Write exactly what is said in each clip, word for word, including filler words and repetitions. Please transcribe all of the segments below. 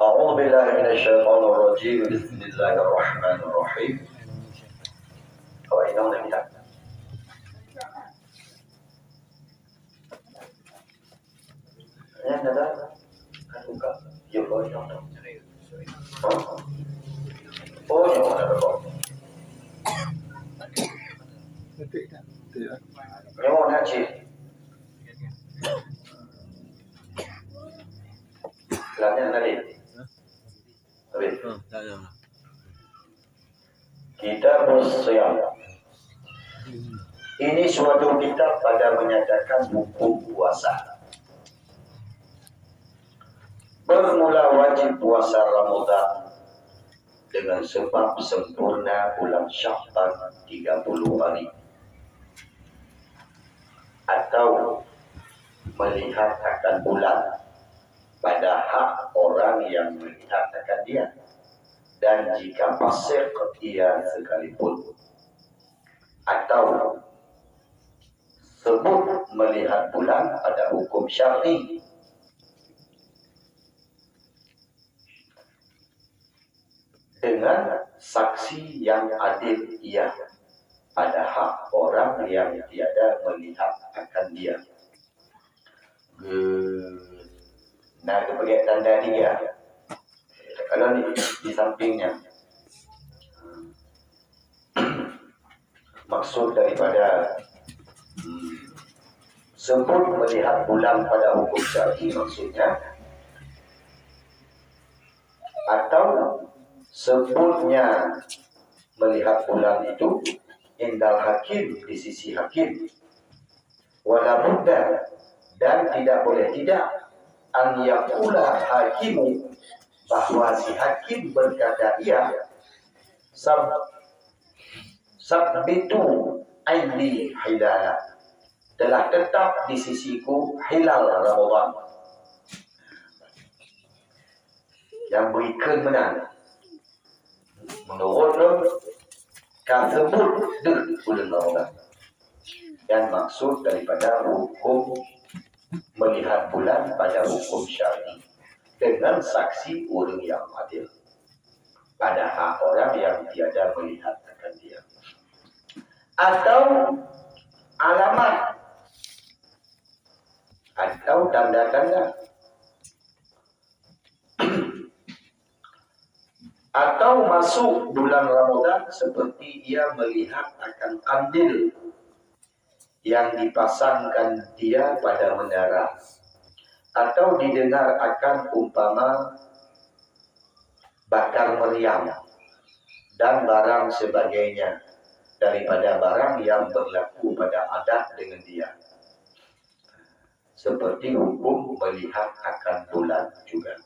أعوذ بالله من الشيطان الرجيم. بسم الله الرحمن الرحيم. Awak inong dah minta. Nyan ada. Buka. Yo, oh, inong dah. Oh, inong dah. Inong dah, cik. Lam nyan tadi. Habis. Kitabus Siyam. Ini suatu kitab pada menyatakan hukum puasa. Bermula wajib puasa Ramadan dengan sebab sempurna bulan Sya'ban tiga puluh hari, atau melihat akan bulan pada hak orang yang melihat akan dia, dan jika fasik ia sekalipun, atau sebut melihat bulan pada hukum syar'i dengan saksi yang adil ia pada hak orang yang tiada melihat akan dia. Ge-, na geupeugét tanda tiga. Kalau di, di sampingnya. Maksud daripada, hmm, sebut melihat bulan pada hukum syar'i maksudnya, atau sebutnya melihat bulan itu indal hakim, di sisi hakim. Wala budda, dan tidak boleh tidak, an yaqula hakimu, bahwa si hakim berkata ia, sab-, sabbitu indi hilala, telah tetap di sisiku hilal Ramadan. Nyang beuikheun meunan. Meunurot lôn, ka seubut deuh buleuen Ramadan. Dan maksud daripada hukum melihat bulan pada hukum syar'i dengan saksi ureuëng yang adil pada hak orang yang tiada melihat akan dia. Atau alamat atau tanda-tanda. Atau masuk bulan Ramadan seperti ia melihat akan kandil yang dipasangkan dia pada menara, atau didengar akan umpama bakar meriam dan barang sebagainya daripada barang yang berlaku pada adat dengan dia. Seperti hukum melihat akan bulan juga.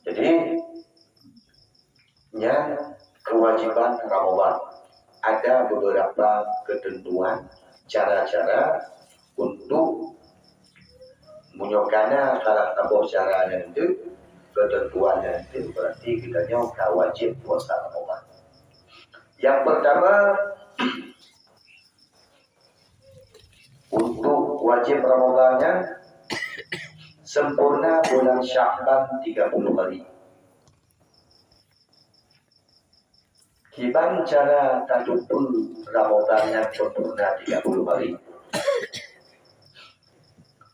Jadi, nyan kewajiban Ramadan. Ada beberapa ketentuan, cara-cara untuk meunyoe kana salah saboh cara nyan tu, ketentuan nyan tu, berarti kita nyoe ka wajib puasa Ramadan. Yang pertama, untuk wajib Ramadan nyan sempurna bulan Sya'ban tiga puluh hari. Kiban cara tateupeue Ramadan nyan sempurna tiga puluh hari?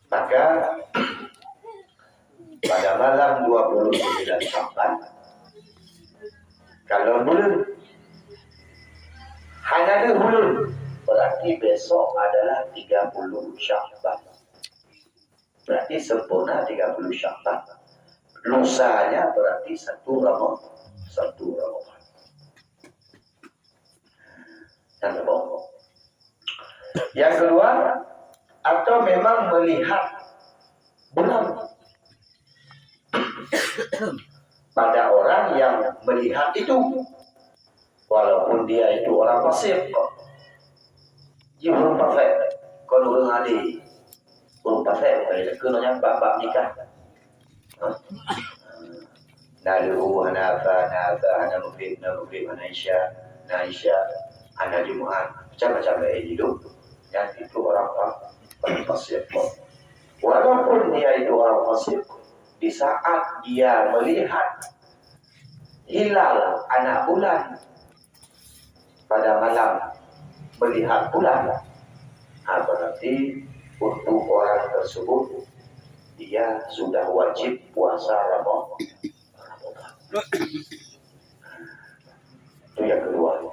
Maka pada malam dua puluh sembilan Sya'ban, kalau buleuen hana deuh buleuen, berarti besok adalah tiga puluh Sya'ban. Berarti sempurna tiga puluh Sya'ban. Lusanya berarti satu Rama-, satu Ramadan. Dan lebong. Yang kedua, atau memang melihat bulan pada orang yang melihat itu, walaupun dia itu orang fasik. Dia ureuëng fasik, kon ureuëng adé. Ureuëng fasik bukan keunoe nyang bab-bab nikah. Na leuhu, hana asa, na asa, hana Maghrib, na Maghrib, hana Isya, na Isya, hana Jumaat. Macam-macam laén hidup. Yang itu orang fa-, orang fasik. Walaupun dia itu orang fasik, Di saat dia melihat hilal anak bulan pada malam melihat bulan, ha, berarti untuk orang tersebut dia sudah wajib puasa Ramadan. Itu yang kedua.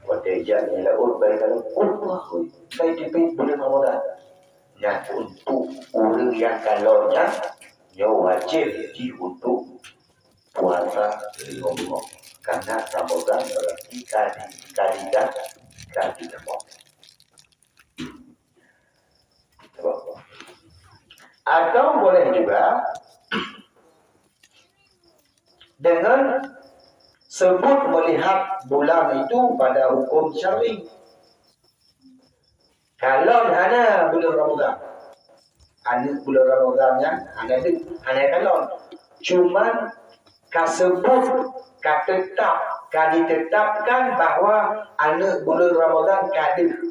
Watèe jak nyan laôt, bèk kalon, "Oh, bah, oi, kai teubiet buleuen Ramadan." Nyan untuk ureueng nyang kalon nyan, nyoe wajéb jih untuk puasa lima buleuen. Karena Ramadan berarti ka di, ka diga-, ka digamong. Atau boleh juga dengan sebut melihat bulan itu pada hukum syar'i. Kalon hana bulan Ramadan. Aneuk bulan Ramadan nyan hana deuh, hana kalon. Cuman ka sebut, ka tetap, ka ditetapkan bahwa aneuk bulan Ramadan ka deuh.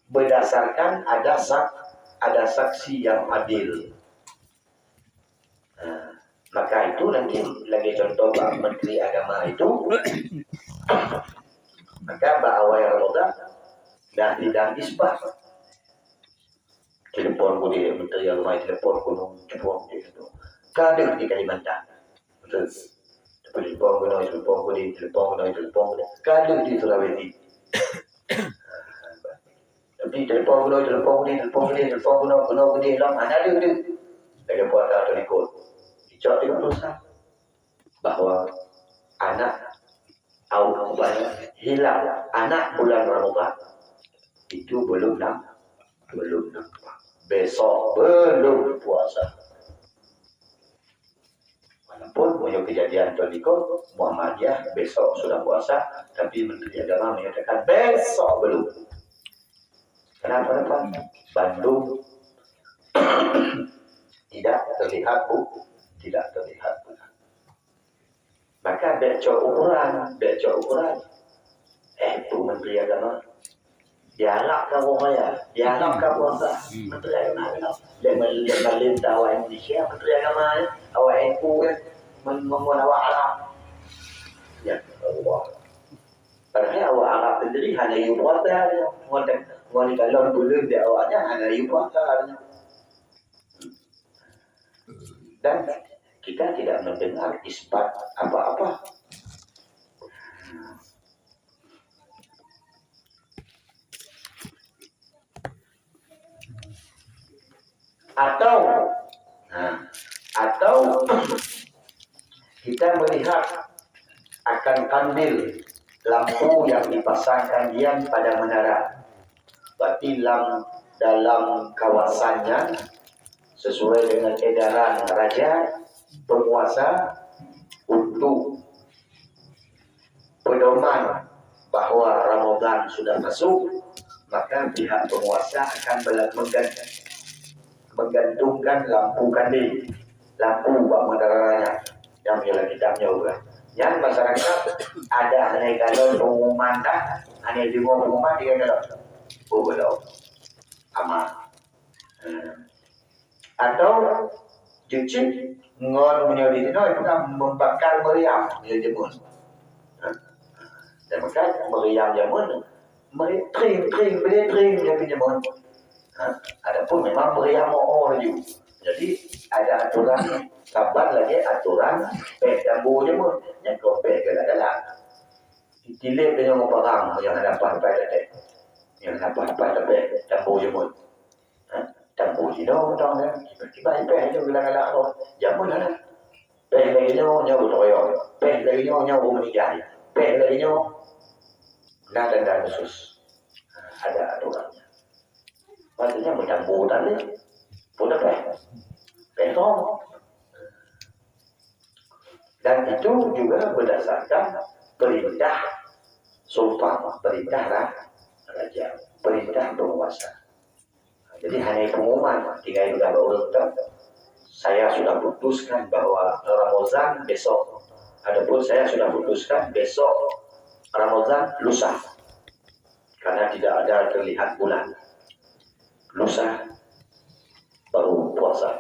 Berdasarkan ada sak-, ada saksi yang adil. Ha, maka itu nanti lagèe contoh bak Menteri Agama itu, maka bak awai Ramadan dah sidang isbat. Telepon ku di Menteri Agama, telepon ku nong, telepon ku di situ. Ka deuh di Kalimantan. Terus, telepon ku nong, telepon ku di, telepon ku nong, telepon ku di. Ka deuh di Sulawesi. Tapi telepon ku nong, telepon ku di, telepon ku di, telepon ku nong, ku nong ku di, lom hana deuh-deuh. Lagèe puasa atau likot. Icok di Ustaz. Bahwa anak au-, apa ya, hilal anak bulan Ramadan itu belum nam-, belum nampak. Besok belum puasa. Walaupun meunyoe kejadian tahun niko, Muhammadiyah besok sudah puasa, tapi Menteri Agama menyatakan besok belum. Kenapa, kenapa? Bandum tidak terlihat bu-, tidak terlihat bulan. Maka bèk cok ukuran, bèk cok ukuran. Eh, Pu Menteri Agama, diharap ka buaya, diharap ka puasa. Hmm. Menteri Agama, lé mal-, lé malém awak Indonesia, Menteri Agama, eh, awak N U, eh, men-, men-, awak Arab. Ya Allah. Padahai awak Arab sendiri hana yue puasa, ngon, ngon kalon buleuen di awaknya hana yue puasa. Dan kita tidak mendengar isbat apa-apa. Atau, nah, atau kita melihat akan kandil lampu yang dipasangkan dian pada menara. Berarti lam, dalam kawasannya, sesuai dengan edaran raja, penguasa, untuk pedoman bahwa Ramadan sudah masuk, maka pihak penguasa akan bela-, menggan-, menggantungkan lampu kandil, lampu bak menara nyan, nyang meunyoe lam kitab nyoe uroe. Nyan masyarakat adak hana kalon pengumuman dah, hana deungoe pengumuman, dia kalon. Oh, belum. Aman. Hmm. Atau jeuet cit ngon meunyoe di sinoe itu kan membakar meriam, meunyoe jameun. Ha. Dan maka meriam jameun, meri-, tring, tring, beri tring, dia pinjam. Ha? Adapun memang meriam mo'o laju. Jadi, ada aturan saban lagèe aturan péh tambo jameun. Nyang keu péh galak-galak. Ditilép tanyoe ngon parang, nyang hana paih-paih tapéh. Nyang hana paih-paih tapéh tambo jameun. Ha? Tambo jinoe mantong nyan, tiba-tiba ipéh laju galak-galak roh. Jameun hana. Péh lagèe nyoe, nyoe geuroyong. Péh lagèe nyoe, nyoe geumeuninggai. Péh lagèe nyoe, na tanda khusus. Ha, ada aturannya. Maksudnya, meunyoe tambo tadi, pun péh. Péh roh. Dan itu juga berdasarkan perintah sultan, perintah ra-, raja, perintah penguasa. Jadi, hana pengumuman, tinggai peugah bak ureueng tu, "Saya sudah putuskan bahwa Ramadan besok." Adapun saya sudah putuskan besok Ramadan lusa. Karena tidak ada terlihat bulan. Lusa baru puasa.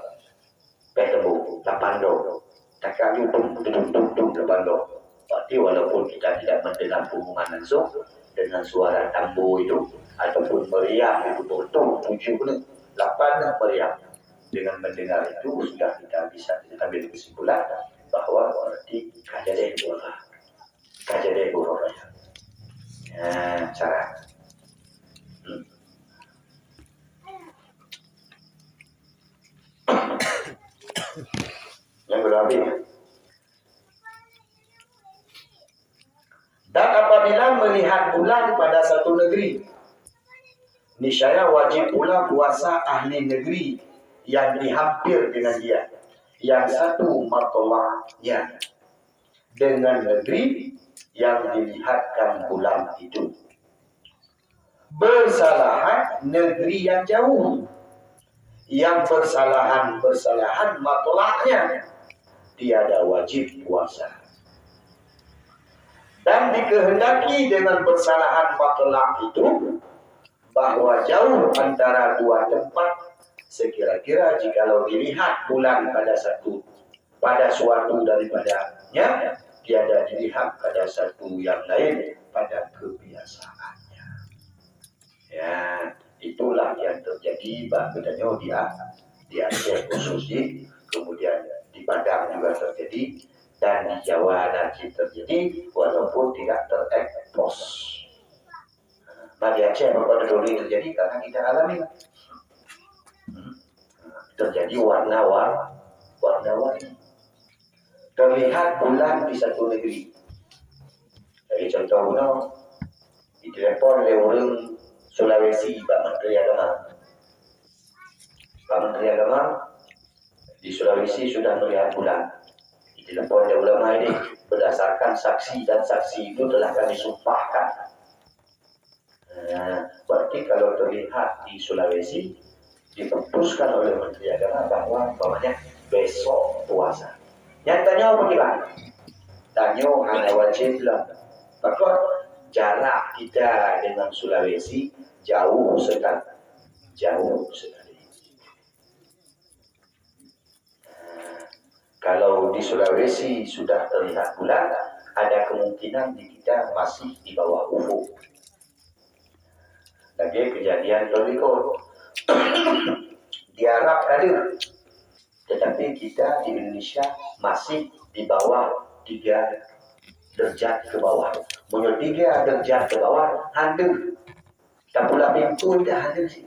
Kami pun dum dum dum dum depan tu. Tapi walaupun kita tidak mendengar pengumuman langsung, dengan suara tambo itu ataupun meriam itu, betul tujuh ni, lapan meriam. Dengan mendengar itu sudah kita bisa ambil kesimpulan bahwa berarti ka jadi buah. Ka jadi buah raya. Nah, cara. Hmm. Yang berarti, dan apabila melihat bulan pada satu negeri, niscaya wajib pula puasa ahli negeri yang dihampir dengan dia, yang satu matla'nya, dengan negeri yang dilihatkan bulan itu. Bersalahan negeri yang jauh, yang bersalahan-bersalahan matla'nya, tiada wajib puasa. Dan dikehendaki dengan bersalahan matla' itu, bahwa jauh antara dua tempat, sekira-kira jikalau dilihat bulan pada satu, pada suatu daripadanya, tiada dilihat pada satu yang lain pada kebiasaannya. Ya, itulah yang terjadi bak geutanyoe di A-, di Aceh khusus di, kemudian di Padang juga terjadi, dan di Jawa nanti terjadi, walaupun tidak terekspos. Nah, di Aceh maka dulu terjadi karena kita alami. Hmm. Terjadi warna-war-, warna-warni. Terlihat bulan di satu negeri. Jadi contoh bunoe, ditelepon lé ureueng Sulawesi bak Menteri Agama. Bak Menteri Agama, di Sulawesi sudah melihat bulan. Ditelepon lé ulama ini, berdasarkan saksi dan saksi itu telah kami sumpahkan. Nah, berarti kalau terlihat di Sulawesi, diputuskan oleh Menteri Agama bahwa umpamanya besok puasa. Nyatanya apa kiban? Tanyoe hana wajib lah. Pakon jarak kita dengan Sulawesi jauh sekali, jauh sekali. Kalau di Sulawesi sudah terlihat bulan, ada kemungkinan di kita masih di bawah ufuk. Lagèe kejadian tahun likôt. Di Arab ka deuh, tetapi kita di Indonesia masih di bawah tiga derajat ke bawah. Meunyoe tiga derajat ke bawah, han deuh. Tapula pintoe dah hana sih.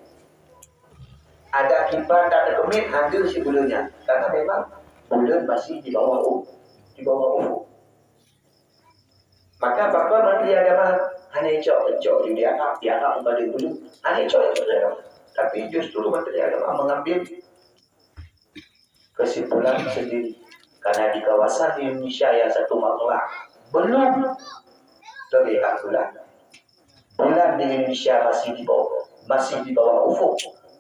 Ada kiban, tak ada kemit, hana sih buleuen nyan. Karena memang buleuen masih di bawah u-, di bawah ufuk. Maka pakon Menteri Agama hana cok, cok di Arab, di Arab pada buleuen. Hana cok, cok, cok. Tapi justru Menteri Agama mengambil kesimpulan sendiri. Karena di kawasan Indonesia yang satu makna belum terlihat bulan. Bulan di Indonesia masih di bawah, masih di bawah ufuk,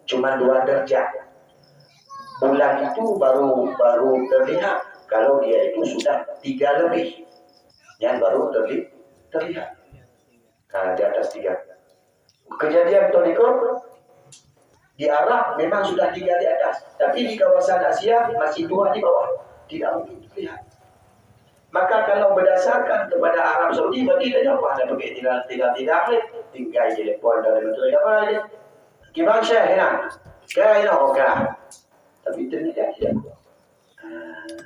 cuma dua derajat. Bulan itu baru, baru terlihat kalau dia itu sudah tiga lebih. Yang baru terli-, terlihat. Nah, di atas tiga. Kejadian tahun itu, di Arab memang sudah tiga di atas, tapi di kawasan Asia masih dua di bawah. Tidak mungkin terlihat. Maka kalau berdasarkan kepada Arab Saudi, berarti dia apa? Ada pakai tidak, tidak, tidak, eh. Tinggal telepon dari Menteri Agama ni. Kiban Syekh, ya. Kaya, oke. Tapi ternyata tidak. Ah.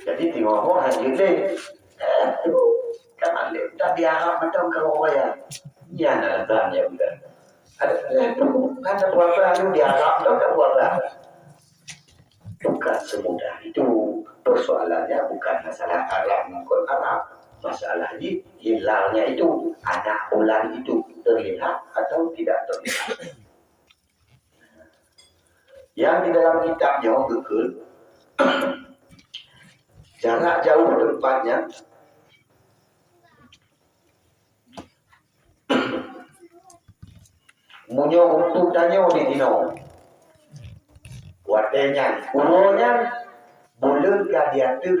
Jadi, teungoh ho hana lé. Eh, kan lé, tak diharap macam kalau orang. Nyan alasan dia bukan. Ada, eh, kan puasa tu diharap tu tak puasa. Bukan semudah itu. Persoalannya bukan masalah Arab mengikut Arab. Masalahnya hilalnya itu, anak bulan itu terlihat atau tidak terlihat. Yang di dalam kitab nyoe geukheun, jarak jauh tempatnya, meunyoe untuk tanyoe di sinoe, watèe nyan, uroe nyan, buleuen ka di ateueh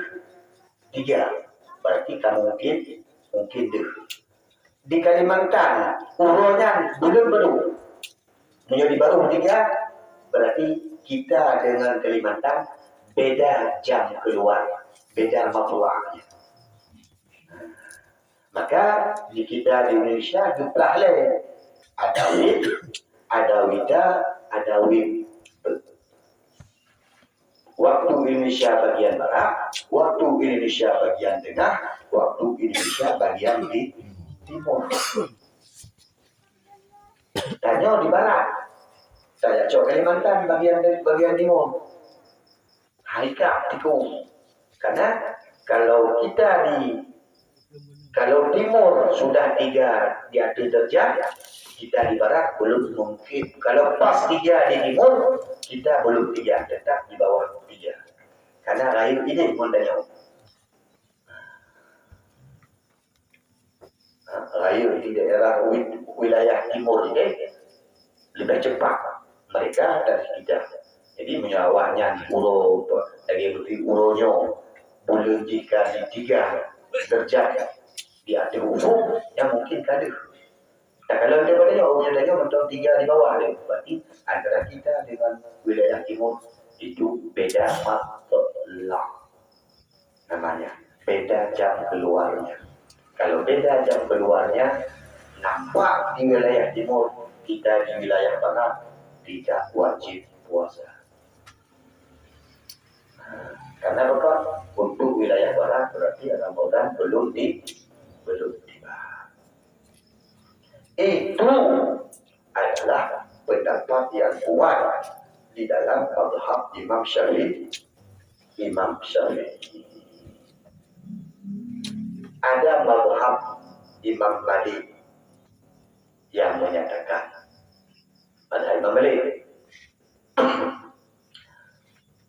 tiga, berarti ka mungkin, mungkin deuh. Di Kalimantan, uroe nyan buleuen baru. Meunyoe di baru tiga, berarti kita dengan Kalimantan beda jam keluar, beda matla'nya. Maka di kita di Indonesia geuplah lé. Ada wit, ada wita, ada wit. Waktu Indonesia bagian barat, waktu Indonesia bagian tengah, waktu Indonesia bagian di timur. Tanyoe di barat, saya cok Kalimantan bagian bagian timur. Hai kak tiku. Karena kalau kita di kalau timur sudah tiga di atas derajat, kita di barat belum mungkin. Kalau pas tiga di timur, kita belum tiga, tetap di bawah tiga. Karena rayu ini pun tanyoe. Ha, rayu di daerah wi-, wilayah timur ini lebih cepat mereka dari kita. Jadi meunyoe awaknyan uroe, lagèe bukti uroe nyoe, buleuen jih ka di tiga derajat di ateueh ufuk, nyan mungkin ka deuh. Nah, kalau daripada nyoe, uroe nyoe mantong tiga di bawah dia, berarti antara kita dengan wilayah timur itu beda matlak. Namanya beda jam keluarnya. Kalau beda jam keluarnya, nampak di wilayah timur, kita di wilayah barat tidak wajib puasa. Karena apa? Untuk wilayah barat berarti Ramadan belum di belum tiba. Itu adalah pendapat yang kuat di dalam mazhab Imam Syafi'i. Imam Syafi'i. Ada mazhab Imam Malik yang menyatakan, mazhab Imam Malik,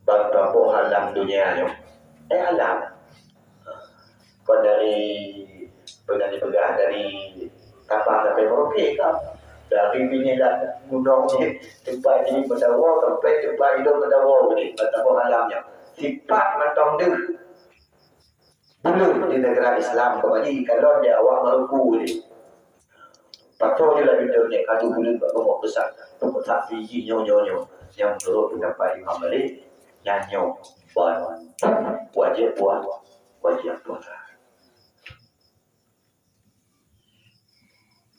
bak taboh alam dunia nyoe. Eh, alam. Kon dari, peue nan jipeugah, dari Sabang sampai Merauke kan. Dari Binilan gunong ni, teumpat jih meudawa, sampai teumpat idong meudawa ni, bak taboh alam nyoe. Sipat mantong deuh. Dulu di negara Islam kembali, kalau di awak Maluku ni. Patut je lah kita ni, kadu buleuen bak rumoh besar. Pokok saksi jih nyoe, nyoe, nyoe. Yang menurut pendapat Imam Malik, yang nyoe ban wajib puasa, wajib puasa.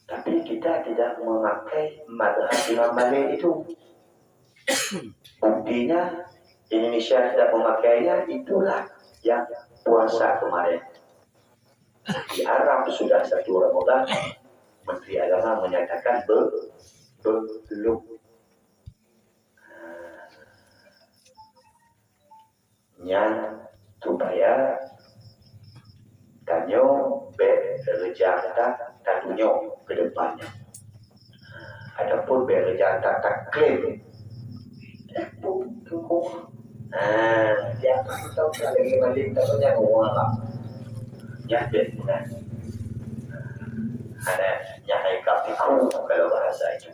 Tapi kita tidak memakai mazhab Imam Malik itu. Buktinya, Indonesia tidak memakainya, itulah yang puasa kemarin. Di Arab sudah satu Ramadan, Menteri Agama menyatakan be-, belum. Nyan supaya tanyoe bèk reujang that tatunyok keu depan nyan. Ataupun bèk reujang that taklaim. Eh, bu, teungku. Ah, siapa tahu tak lagi balik tak punya orang lah. Nyan bèk meunan. Ada nyan hai kapiku kalau bahasa itu.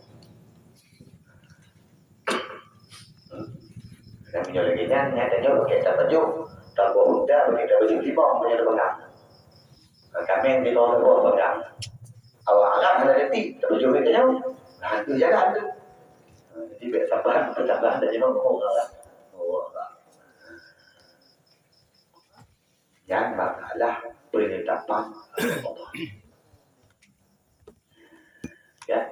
Hmm. Dan meunyoe lagèe nyan, nyan tanyoe pakai tapajoh, taboh unta, pakai tapajoh limong, meunyoe tapeugah. Kaméng limong taboh peugah. Awak Arab hana detik, tapajoh lagèe nyoe. Nah, tu jalan tu. Jadi, bèk saban, saban dah nyoe, oh, Allah. Oh, Allah. Nyan masalah penetapan Allah. Ya.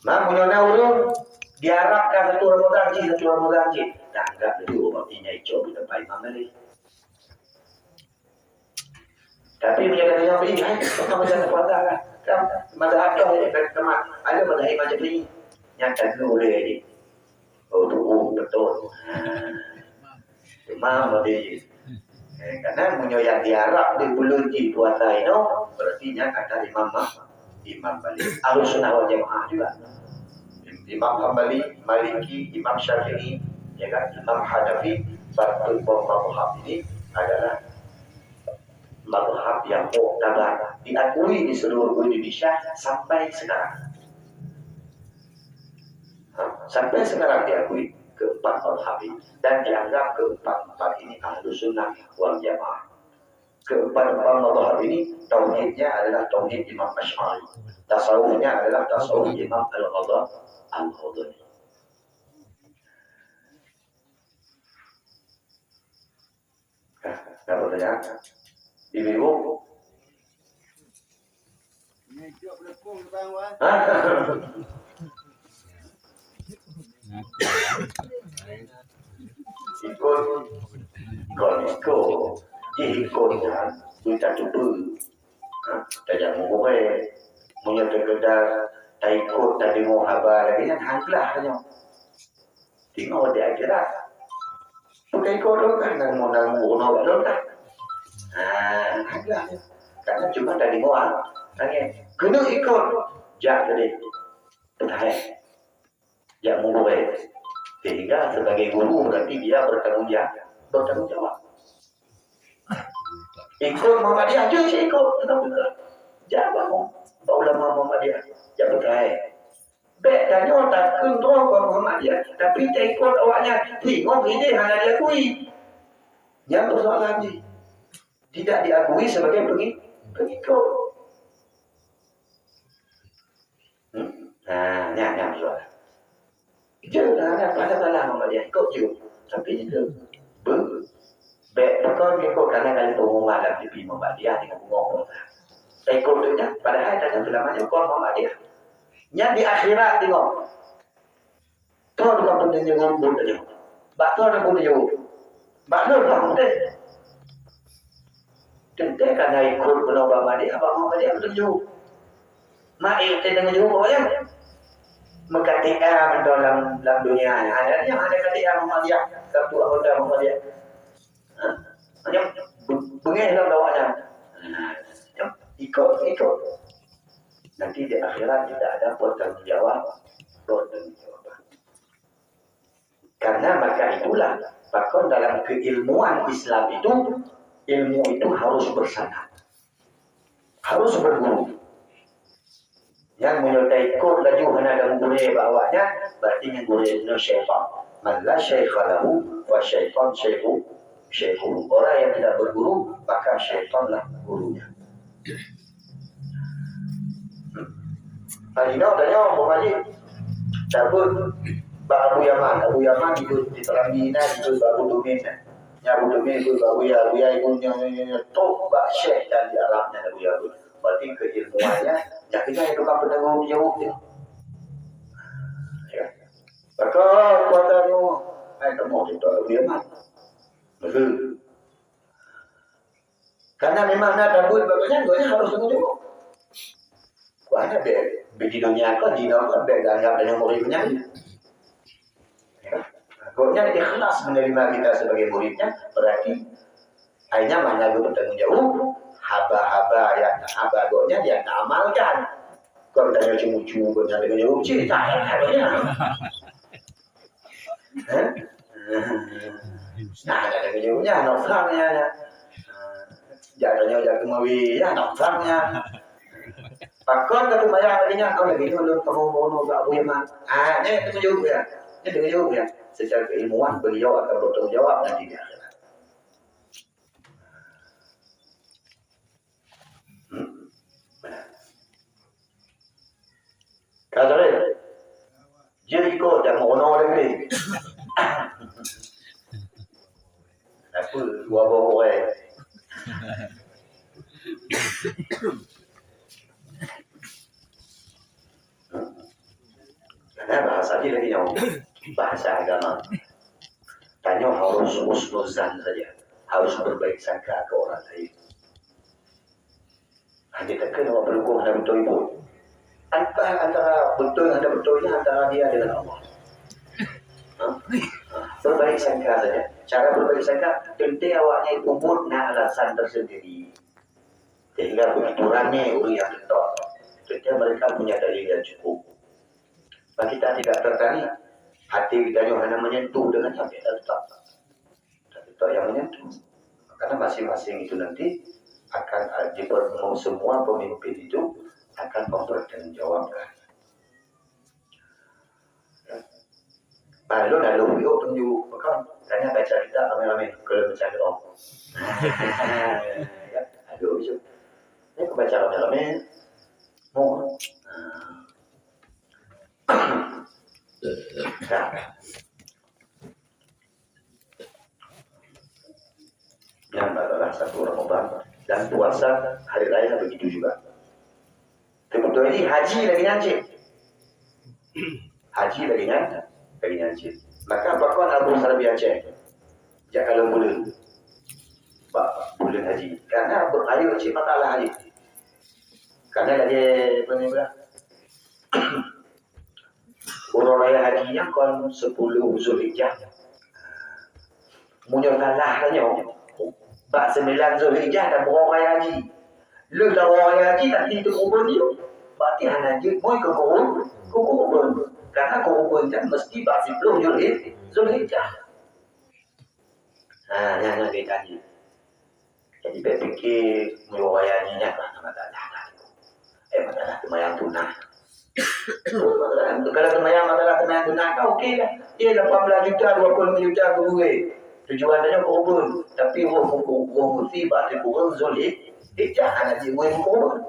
Nah, meunyoe na ureueng diharapkan satu Ramadan cit, satu Ramadan cit, tanggap dulu waktunya icok di tempat imam tadi. Tapi meunyoe na ureueng beli, hai, bukan macam puasa lah. Kan mazhab tu, eh, teman, ada mazhab macam ni. Yang tak boleh ni. Oh, tu, oh, betul. Ha. Cuma model jih. Eh, karena meunyoe nyang diharap di buleuen jih puasa inoe, berarti nyan kata Imam Ma-, Imam Malik. Ahlus Sunnah wal Jamaah juga. Imam Hambali, Maliki, Imam Syafi'i, ya kan, Imam Hanafi, bak mazhab ini adalah mazhab yang muktabar, diakui di seluruh Indonesia sampai sekarang. Ha, sampai sekarang diakui keempat mazhab ini dan dianggap keempat-empat ini Ahlus Sunnah wal Jamaah. Keempat-empat mazhab ini tauhidnya adalah tauhid Imam Asy'ari, tasawufnya adalah tasawuf Imam Al-Ghazali. Al-Ghazali. Apa tanya? Ibu-ibu? Ikot, kon ikot, jih ikot nyan, mita cuba. Ha, tajak meuhuré, meunyoe teukeudar taikot tadeungoe haba lagée nyan, han glah tanyoe. Teungoh di akhirat. Bukan ikot lôn kan, nang mau nang mau nolak lôn kan. Ha, han glah. Karena cuma tadeungoe angén. Keuneuk ikot, jak tadi. Peukahéh. Jak meuhuré. Sehingga sebagai guru berarti dia bertanggung jawab, bertanggung jawab. Ikot Muhammadiyah, jeuet cit ikot. Kenapa tak? Jak bangun. Bak ulama Muhammadiyah. Jak peukahéh. Bék tanyoe takheun droe kon Muhammadiyah, tapi taikot awaknyan. Teungoh idéh hana diakui. Nyan persoalan jih. Tidak diakui sebagai pengi-, pengikut. Hmm? Nah, nyan, nyan persoalan. Jeuet lah, ada, ada salah Muhammadiyah, ikot jeuet. Tapi itu, be-, bék pakon ikot karena kali pengumuman dalam T V Muhammadiyah dengan bunga kota. Ikot tu dah, padahal dalam selama ni kon Muhammadiyah. Nyan di akhirat tengok. Toh tukang peunjeuet ngon buet tanyoe. Bak toh na peunjeuet. Bak lôn lah udeh. Teuntée ka na ikot bunoe bak Muhammadiyah, bak Muhammadiyah peunjeuet. Mak eh teuntée peunjeuet pokoknya. Meukatika mantong lam, lam dunia nyan. Ada nyang ada katika Muhammadiyah, satu anggota Muhammadiyah. Ha? Hanya be-, beungéh lam dakwah nyan. Ha, ikot, ikot. Nanti di akhirat tidak ada pertanggungjawab-, pertanggungjawaban. Karena maka itulah, pakon dalam keilmuan Islam itu, ilmu itu harus bersanad. Harus berguru. Nyang meunyoe taikot laju hana ada gurée bak awaknyan, berarti nyan gurée nyoe syaitan. Man la syaikha lahu, fa syaitan syaihu, syaihu. Orang yang tidak berguru, maka syaitanlah gurunya. Hari nyoe tanyoe Abu Malik, cabut bak Abu Yaman. Abu Yaman ikut di Serambi na, ikut bak Abu Tumin na. Nya Abu Tumin ikut bak Buya, Buya ikut nyoe, nyoe, nyoe, nyoe, top bak Syekh dan di Arab nyan Abu Yaman. Berarti keilmuannya, nyan keuh nyan tukang peunanggung jaweueb nyan. Ya. Maka kuasa nyoe, hai kamoe di Abu Yaman. Betul. Karena memang na tabeuet bak gobnyan, gobnyan harôh tanggung jaweueb. Wah, na bék, bék di donya kon, di donya kon bék anggap deungon murid gobnyan. Ya. Gobnyan ikhlas menerima kita sebagai muridnya, berarti hai nyan makna geupeutanggung jaweueb haba-haba nyang haba gobnyan nyang taamalkan. Kon tanyoe ceumucu gobnyan tanggung jaweueb cit, tak, tak, tak. Hah? Nah, ada kerja punya, nafrang ya, ya. Jak tanya jak kemawi, ya, nafrang ya. Pakon ka teumayang lagèe nyan, oh, lagèe nyoe lôn kamoe bunoe bak Abu Yaman. Ah, nyan tanggung jaweueb ya. Nyan tanggung jaweueb ya. Secara keilmuan beliau akan bertanggung jawab nanti di akhirat. Ka jaweueb. Jeuet ikot jak meurunoe lagèe. Apa dua boh orang? Karena bahasa dia lagi nyawa. Bahasa agama. Tanyoe harus husnuzan saja. Harus berbaik sangka ke orang lain. Hanya takkan awak berhubung hana beutôi pun. Antara, antara beutôi hana beutôi ni antara dia dengan Allah. Ha? Ha, berbaik sangka saja. Cara berbaik sangka, teuntèe awaknyan peubuet na alasan tersendiri. Sehingga begitu ramé ureueng nyang teutôp, teuntèe mereka punya dalil yang cukup. Maka kita tidak tertarik, hati kita nyoe hana menyentuh dengan apa yang teutôp. Tapi tak yang menyentuh. Karena masing-masing itu nanti akan, eh, diper-, semua pemimpin itu akan mempertanggungjawabkan. Lalu, lalu, yuk tunjuk pekan. Tanya baca kita ramai-ramai. Kalau baca doa. Ya, aduh, yuk. Ini baca ramai-ramai. Mau. Nah. Yang satu Ramadan, dan puasa hari raya begitu juga. Teupeutôi jih haji lagèe nyan cit. Haji lagèe nyan, lagèe nyan cit. Maka pakon Abu Sarbia Aceh jak kalon buleuen bak buleuen haji? Karena beurayeuk cit masalah haji. Karena lagèe apa ni pula? Uroe raya haji nyan kon sepuluh Zulhijjah. Meunyoe salah tanyoe, bak sembilan Zulhijjah dan uroe raya haji. Lheueh dan uroe raya haji, tapi teukeureubeuen nyoe, berarti hana jeuet moi keu keureubeuen, keu keureubeuen. Karena keureubeuen nyan mesti bak siploh Zulhij-, Zulhijjah. Ha, nyan, nyan kaitan jih. Jadi, bèk pike meunyoe raya jih nyan, bah, masalah dah. Eh, masalah seumayang sunat. Kalau seumayang, masalah seumayang sunat kan okey lah. Dia lapan belas juta, dua puluh lima juta keudua. Tujuan tanyoe keureubeuen. Tapi roh, roh, roh meusi bak sikureueng Zulhijjah, hana jeuet moi keureubeuen.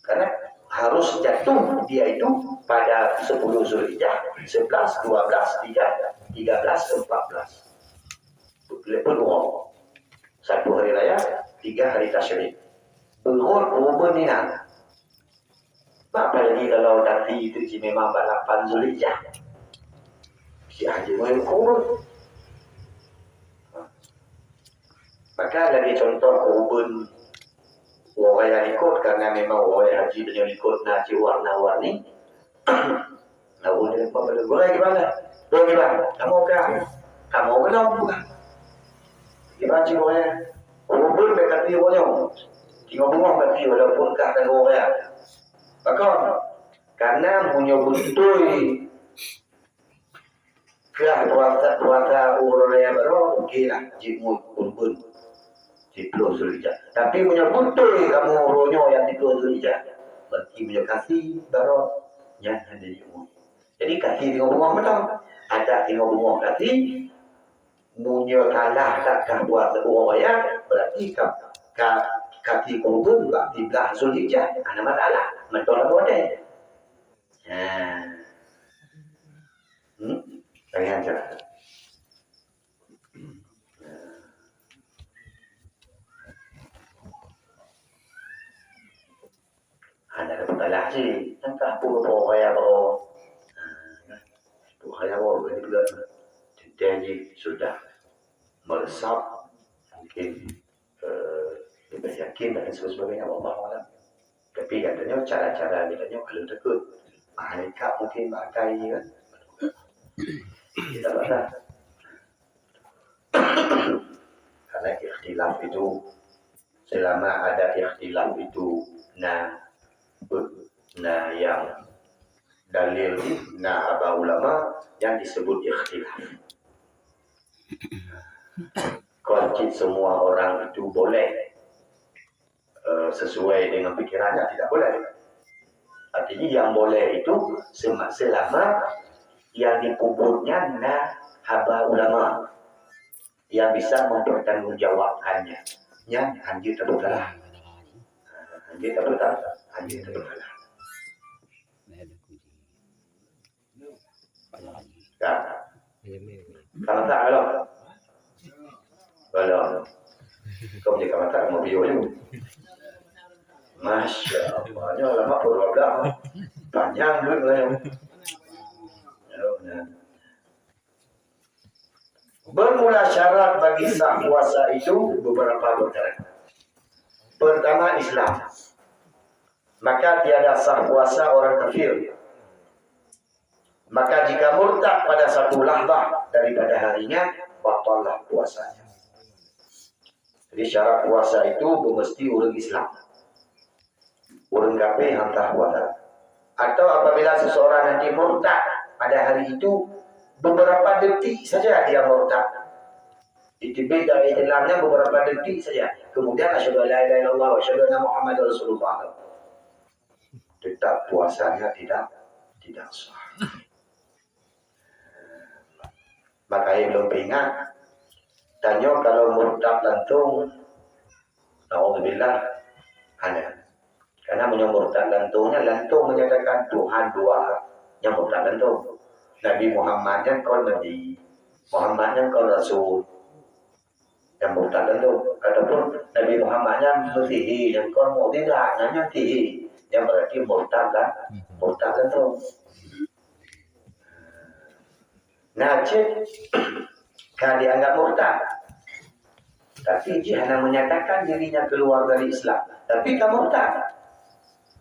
Karena harus jatuh dia itu pada sepuluh Zulhijjah, sebelas, dua belas, tiga, tiga belas, empat belas. Lepas dua. Satu hari raya, tiga hari tasyrik. Beurot keureubeuen inan. Apalagi kalau tapi itu cit memang bak lapan Zulhijjah. Si haji mai keureubeuen. Maka lagèe contoh keureubeuen uroe raya likot, karena memang uroe raya haji tanyoe likot na cit warna-warni. Lawan dia pun boleh gurèe gimana? Boleh gimana? Kamu kan? Kamu belum. Gimana cit uroe raya? Keureubeuen bèk kati uroe nyoe. Tinggal bungong kati walaupun kah dan uroe raya. Pakon? Karena meunyoe beutôi kah puasa, puasa uroe raya baroe, okey lah, jeuet moi keureubeuen siploh Zulhijjah. Tapi meunyoe beutôi kamoe uroe nyoe nyang siploh Zulhijjah, berarti meunyoe kasi baroe, nyan hana jeuet moi. Jadi kasi teungoh bungong mantong. Adak teungoh bungong kasi, meunyoe salah that kah puasa uroe raya, berarti ka, ka, kasi keureubeuen bak siblaih Zulhijjah. Hana masalah, mantong lam watèe. Ha. Hmm? Tangian cara. Hana ada masalah cit. Entah apa, apa raya baroe. Ha, apa raya baroe, ini juga. Tentang jih sudah meresap, mungkin eh, lebih yakin dan sebagainya, wallahu a'lam. Tapi katanya cara-cara katanya kalau takut malaikat mungkin pakai kan. Kita tak tahu. Karena ikhtilaf itu, selama ada ikhtilaf itu, na, na yang dalil, na haba ulama yang disebut ikhtilaf. Kon cit semua orang itu boleh, eh, sesuai dengan pikirannya, tidak boleh. Artinya yang boleh itu sema-, selama yang dipubutnya na haba ulama yang bisa mempertanggungjawabkannya. Nyan hanjeuet tapeutalah. Hanjeuet tapeutalah. Hanjeuet tapeutalah. Ka. Ka masak belum? Belum. Kau boleh ka masak, mau biu je. Masya Allah. Ni lama pun dua belas. Panjang duit lah ni. Bermula syarat bagi sah puasa itu beberapa perkara. Pertama, Islam. Maka tiada sah puasa orang kafir. Maka jika murtad pada satu lahzah daripada harinya, batallah puasanya. Jadi syarat puasa itu mesti orang Islam. Orang kafir hana sah puasa. Atau apabila seseorang nanti murtad pada hari itu, beberapa detik saja dia murtad. Diteubiet dari Islamnya beberapa detik saja. Kemudian, "Asyhadu an la ilaha illallah wa asyhadu anna Muhammadar Rasulullah." Tetap puasanya tidak, tidak sah. Makanya belum peringat. Tanyoe kalau murtad langsung, naudzubillah, hana. Karena meunyoe murtad langsung nyan, langsung menyatakan Tuhan dua. Nyan murtad langsung. Nabi Muhammad nyan kon nabi. Muhammad nyan kon rasul. Nyang murtad gantong. Ataupun Nabi Muhammad nyan meusihi, nyang kon mukjizat, nyan, nyan sihi. Nyan berarti murtad kan? Murtad gantong. Nah, cit ka dianggap murtad. Tapi jih hana menyatakan dirinya keluar dari Islam. Tapi ka murtad.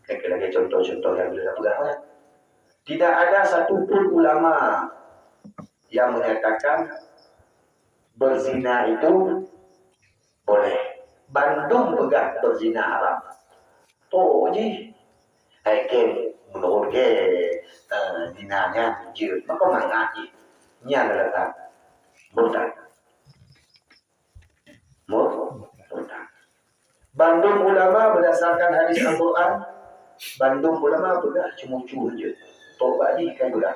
Lagi-lagi contoh-contoh yang boleh peugah, kan? Tidak ada satu pun ulama yang menyatakan berzina itu boleh. Bandum peugah berzina haram. Toh jih. Hai ke, menurut ke, eh, zina nyan jeuet. Maka mangat jih. Nyan adalah murtad. Mur-, murtad. Bandum ulama berdasarkan hadis Al-Quran, bandum ulama peugah ceumucu je. Tobat jih kan peugah.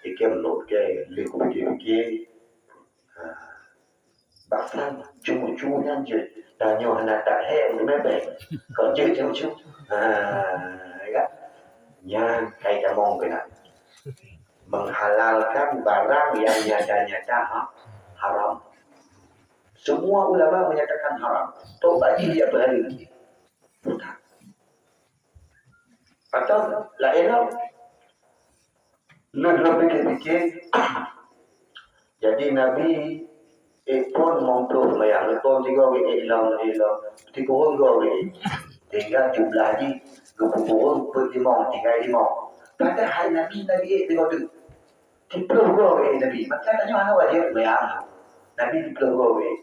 Ikem lôn ke, lé kupikir-pikir. Ha. Bahkan ceumucu nyan je. Tanyoe hana tak hek untuk mebeng. Kok je ceumucu. Ha, ya kan? Nyan kai tamong kena. Menghalalkan barang yang nyata-nyata ha-, haram. Semua ulama menyatakan haram. Tobat jih dia berhenti. Atau lain lah. Lôn, lôn pikir-pikir. Jadi Nabi, eh, pun mumpung mayang, leuton tiga wik, eh, ilong, ilong. Tikurun dua wik. Tinggal jumlah jih, geupeukurun peuet limong, tinggai limong. Padahai Nabi, Nabi, eh, tiga tu. Siplôh goe wéh Nabi. Maka tanyoe hana wajéb seumbahyang. Nabi siplôh goe wéh.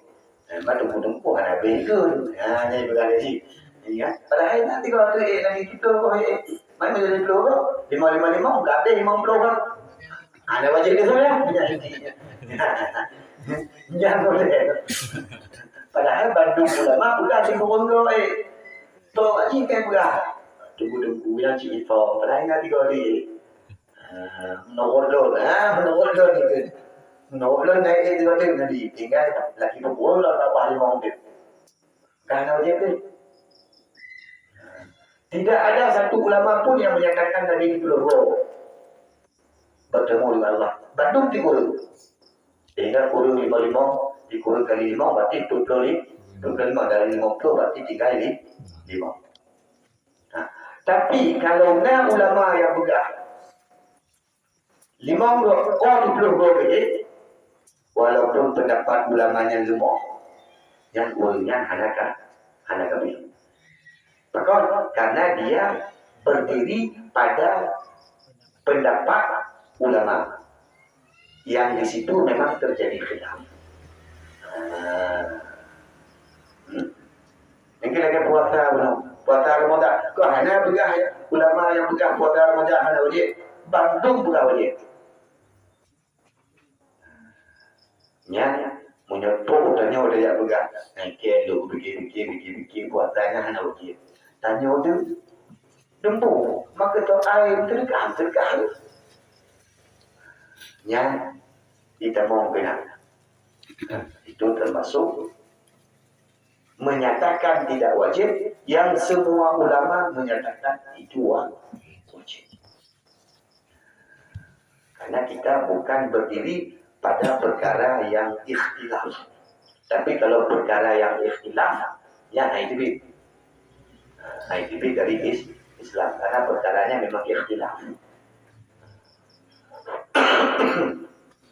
Eh, ma teungku-teungku hana beh ikeu. Ha, nyan ibarat jih. Ya. Padahai nanti kalau tu, eh, Nabi siplôh goe wéh. Mana jadi siplôh goe? Lima, lima, lima, gadeh lima puluh goe. Hana wajéb dia seumbahyang. Nyan boleh. Padahai bandum ulama bukan sikurun goe wéh. Tok haji kan peugah. Teungku-teungku nyang cit ifa. Padahai nanti kalau di Ah, menurut lôn, ah, menurut lôn ni ke. Menurut lôn naik dia tiga tu Nabi. Tinggal lagi pukul lah tambah lima menit. Kan ada dia tu. Tidak ada satu ulama pun yang menyatakan Nabi di Pulau Roh bertemu dengan Allah. Bandum dikurung. Sehingga kurung lima lima, dikurung kali lima, berarti tujuh puluh lima. Tujuh puluh lima dari lima puluh, berarti tinggal di lima. Nah, tapi kalau na ulama yang peugah limong goe, oh, tujuh puluh goe, walaupun pendapat ulama nyan leumoh, nyan ureueng nyan hana ka, hana ka beuet. Pakon? Karena dia berdiri pada pendapat ulama. Yang di situ memang terjadi khilaf. Ah. Hmm. Mungkin lagi puasa bunoe. Puasa Ramadan. Kok hana peugah ya? Ulama yang peugah puasa Ramadan hana wajib. Bandum peugah wajib. Nyan, meunyoe toh tanyoe dia peugah. Nah, ke lu pikir-pikir, pikir-pikir, puasa nyan hana wajib. Tanyoe tu, dempu. Maka tu ai teudeukah, teudeukah. Nyan, ditamong keunan. Itu termasuk menyatakan tidak wajib, yang semua ulama menyatakan itu wa-, wajib. Karena kita bukan berdiri pada perkara yang ikhtilaf. Tapi kalau perkara yang ikhtilaf, ya, nah itu bit. Nah, itu bit dari is-, Islam. Karena perkaranya memang ikhtilaf.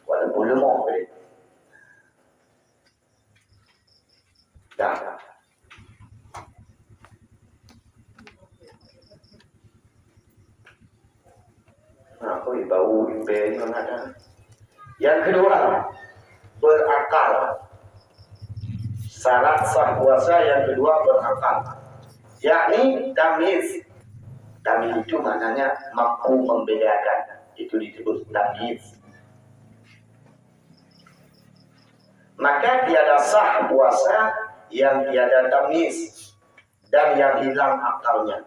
Walaupun lemah, boleh. Dah. Nah, oi, bau imbe ni mana ada. Yang kedua, berakal. Syarat sah puasa yang kedua berakal. Yakni tamyiz. Tamyiz itu maknanya mampu membedakan. Itu disebut tamyiz. Maka tiada sah puasa yang tiada tamyiz dan yang hilang akalnya.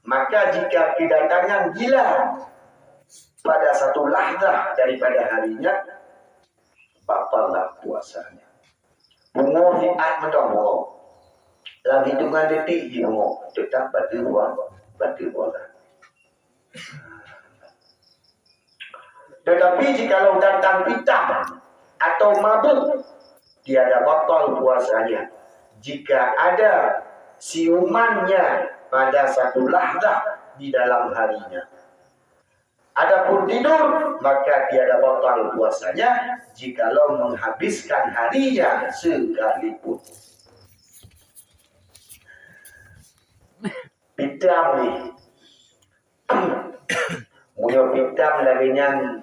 Maka jika kedatangan gila pada satu lahzah daripada harinya, batallah puasanya. Pungo siat mantong pungo. Lam hitungan detik jih pungo, tetap batal puasa, batal puasa. Tetapi jikalau datang pitan atau mabuk tiada batal puasanya jika ada siumannya pada satu lahzah di dalam harinya. Adapun tidur, maka tiada batal puasanya jikalau menghabiskan harinya sekalipun. Pitam ni. Meunyoe pitam lagèe nyan,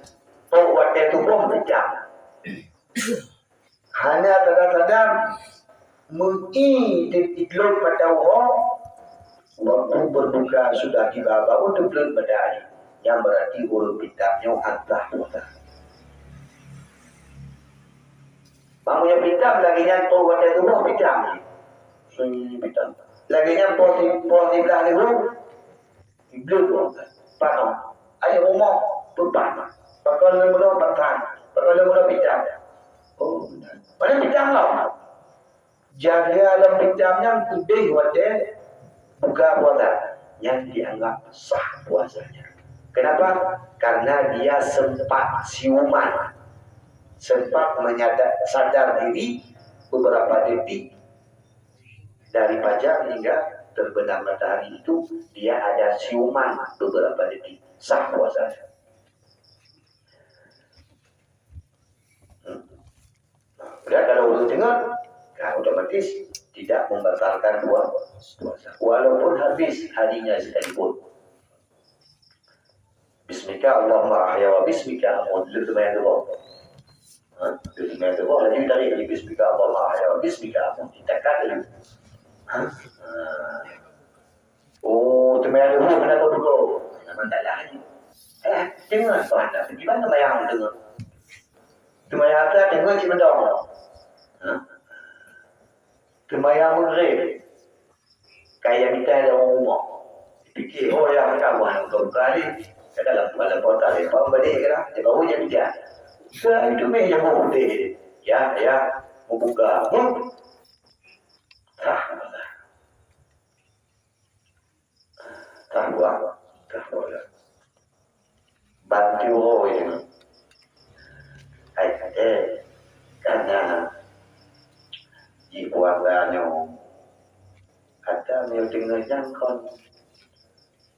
trôk watèe tuboh pitam. Hana tada-tada meu-i di, di glôb mata uroe, waktu berbuka sudah tiba, baru teubleuet matahari. Nyan berarti ureueng pitam nyoe antah puasa. Meunyoe pitam lagèe nyan, trôk watèe tuboh pitam. Sui pitam. Lagèe nyan poh si-, poh siblaih lheuh. Iblih tu. Panon. Ayah rumah, peupah. Pakon lé mulo patah. Pakon lé mulo pijak. Oh, mana pijak lo? Jaga dalam pijak nyan kudeh watèe buka puasa. Yang dianggap sah puasanya. Kenapa? Karena dia sempat siuman. Sempat menyadar, sadar diri beberapa detik dari fajar hingga terbenam matahari itu, dia ada siuman beberapa detik, sah puasanya. Hmm. Kemudian kalau ureueng teungeut, nah, otomatis tidak membatalkan pua-, puasa. Walaupun habis harinya sekalipun. Bismika Allahumma ahya wa bismika amut. Lheuh seumayang suboh. Ha? Lheuh seumayang suboh, laju tarék laju bismika Allahumma ahya wa bismika amut. Ditakat laju. Ha? Ha. Oh, seumayang suboh keunan ka pukul. Memang tak laju. Eh, teungeut, tuan dah. Gimana seumayang teungeut? Seumayang asar teungeut cit mantong. Ha? Seumayang Maghrib. Kaya mita lam rumoh. Pikir, "Oh, ya, mita buah nanggroe kali." Kadang lam, lam kota dia, bawa balik ke lah. Dia bawa je mita. Saya itu meh yang mau putih. Ya, ya. Membuka. Hmm. Sah. Sah puasa. Sah puasa. Bantu orang. Ai, eh, karena di puasa nyoe, ada meunyoe teungoh nyang kon,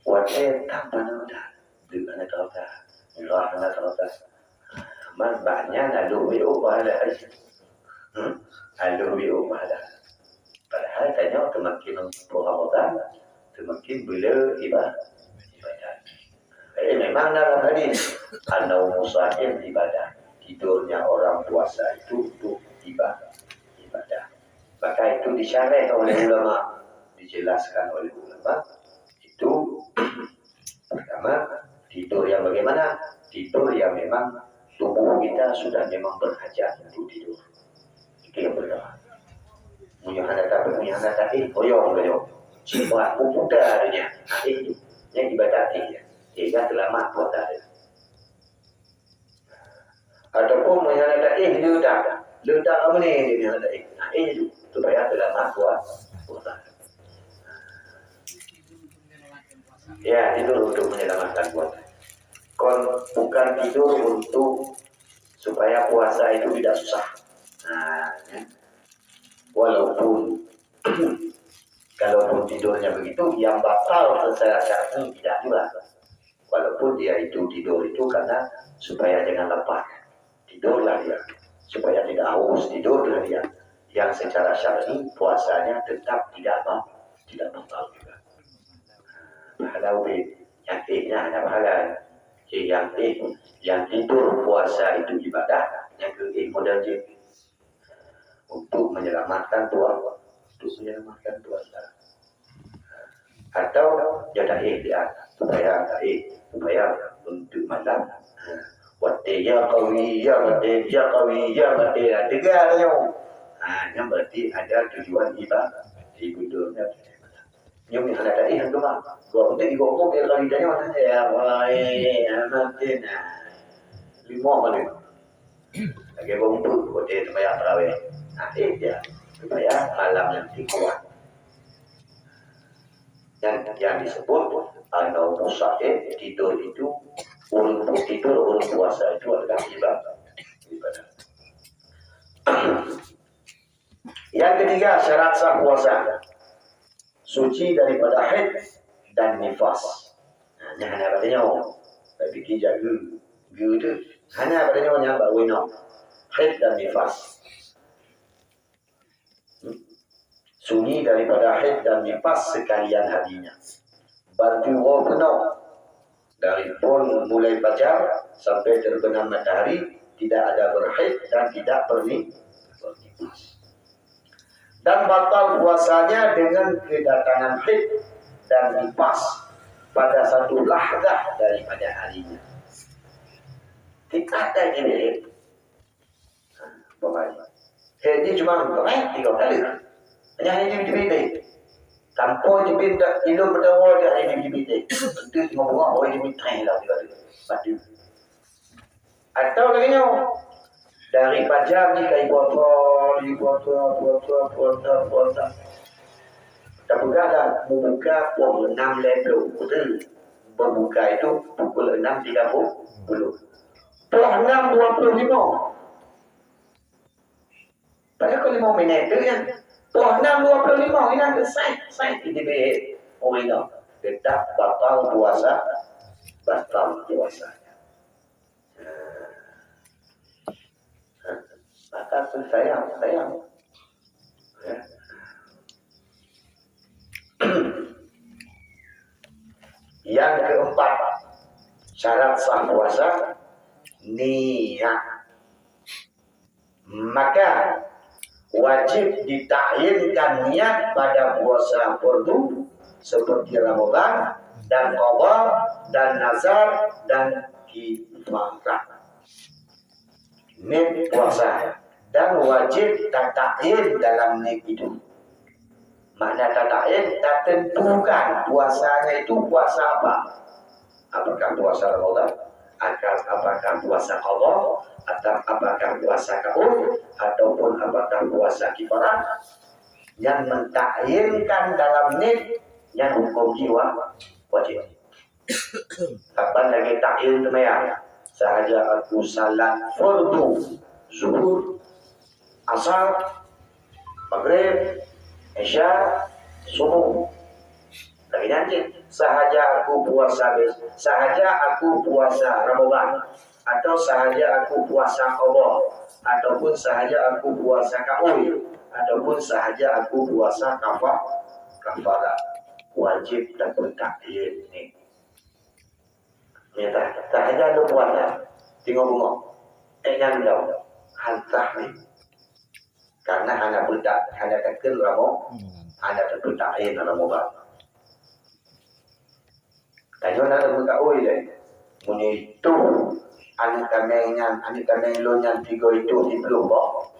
watèe tam manoe dah, duek hana teurosa, mirah hana teurosa. Man banyak lalu wéh ubah dah. Hmm? Lalu wéh ubah dah. Padahal tanyoe seumaken poh Ramadan, seumaken beu le iba-, ibadat. Eh, memang dalam hadis, "An-naumu shaim ibadah." Tidurnya orang puasa itu untuk iba-, ibadah. Maka itu disyarah oleh ulama, dijelaskan oleh ulama. Itu pertama, tidur yang bagaimana? Tidur yang memang tubuh kita sudah memang berhajat untuk tidur. Itu yang pertama. Meunyoe hana tapi, meunyoe hana tapi, boyong, boyong. Cuma putar aja. Nah, itu. Yang ibadat dia. Sehingga selamat puasa dia. Ataupun meunyoe hana taéh, le dak. Le dak kamoe ni, dia hana taéh. Nah, éh ju. Supaya selamat puasa. Ya, tidur untuk menyelamatkan puasa. Kon, bukan tidur untuk supaya puasa itu tidak susah. Nah, ya. Walaupun, kalaupun tidurnya begitu, yang batal secara syar'i tidak juga. Walaupun dia itu tidur itu karena supaya jangan lapar. Tidurlah dia. Supaya tidak haus, tidurlah dia. Yang secara syar'i puasanya tetap tidak ba-, tidak batal juga. Pahala ubit. Yang éhnya hanya pahala. Jadi yang éh, yang tidur puasa itu ibadah, yang keu éh modal jih. Untuk menyelamatkan pua-, untuk menyelamatkan puasa. Atau dia taéh dia, supaya taéh, supaya untuk malam. Ha. Watèe ya qawi, ya watèe, ya qawi, ya watèe, ha, teuga tanyoe. Ha, nyan berarti ada tujuan iba-, ibadahnya. Nyoe meuhana taéh hana teuma. Gobnyan igob-gob ya qawi tanyoe, ya qawi, ya matin. Ha. Lima malam. Lagèe beumpuk watèe seumayang tarawih. Nah, eh, ya, supaya malam nanti kuat. Yang, yang disebut an-naumu shaim, tidur itu, ureueng pu-, tidur ureueng puasa itu adalah ibadah. Ibadah. Yang ketiga, syarat sah puasa. Suci daripada haid dan nifas. Nah, nyan hana bak tanyoe. Tapi ki jaga. Geu tu. Hana bak tanyoe nyan bak winoe. Haid dan nifas. Sunyi daripada haid dan nifas sekalian harinya. Bantu woe peunoh. Dari phon mulai fajar sampai terbenam matahari, tidak ada berhaid dan tidak berni-, bernifas. Dan batal puasanya dengan kedatangan haid dan nifas pada satu lahzah daripada harinya. Kita ada ini, Bapak. Haid ni cuma, eh, tiga kali. Hanya haid ni jibit tadi. Tanpa jibit dah, ilung berdawa dia haid ni jibit tadi. Itu cuma bunga, oh, jibit tadi lah, tiga kali. Mati. Atau lagi nyawa. Dari fajar ni kai puasa, di puasa, puasa, puasa, puasa. Tapi kadang membuka pukul enam lebih, betul. Berbuka itu pukul enam tiga puluh. Poh enam dua puluh lima. Padahal kau lima minit tu kan. Poh enam dua puluh lima, ini ada sai, sai kita beri orang itu. Tetap batal puasa, batal puasa. Maka tu sayang, sayang. Yang keempat, syarat sah puasa, niat. Maka wajib ditakyinkan niat pada puasa fardu seperti Ramadan dan qadha dan nazar dan kifarah. Niet puasa dan wajib tatakyin dalam niet itu. Makna tatakyin, tatentukan puasanya itu puasa apa. Apakah puasa Ramadan? Akan, apakah puasa qadha? Atau apakah puasa kaul? Ataupun apakah puasa kifarah? Yang mentakyinkan dalam niet, yang hukum jiwa wajib. Kapan lagée takyin seumayang? Sahaja aku salat fardu, zuhur, asar, magrib, isya, subuh. Lagée nyan cit, sahaja aku puasa bes-, sahaja aku puasa Ramadan, atau sahaja aku puasa qadha, ataupun sahaja aku puasa kaul, ataupun sahaja aku puasa kafa-, kafarat. Wajib tapeutakyin nyoe. Nyata, sahaja lôn puasa, teungoh beungoh. Eh, nyan lom. Hana sah nyoe. Karena hana peutak, hana takheun Ramo-, hana tapeutakyin Ramadan. Tanyoe na lôn meukaôi lé. Meunyoe itoh aneuk kaméng nyan, aneuk kaméng lôn nyan tiga itoh siplôh boh.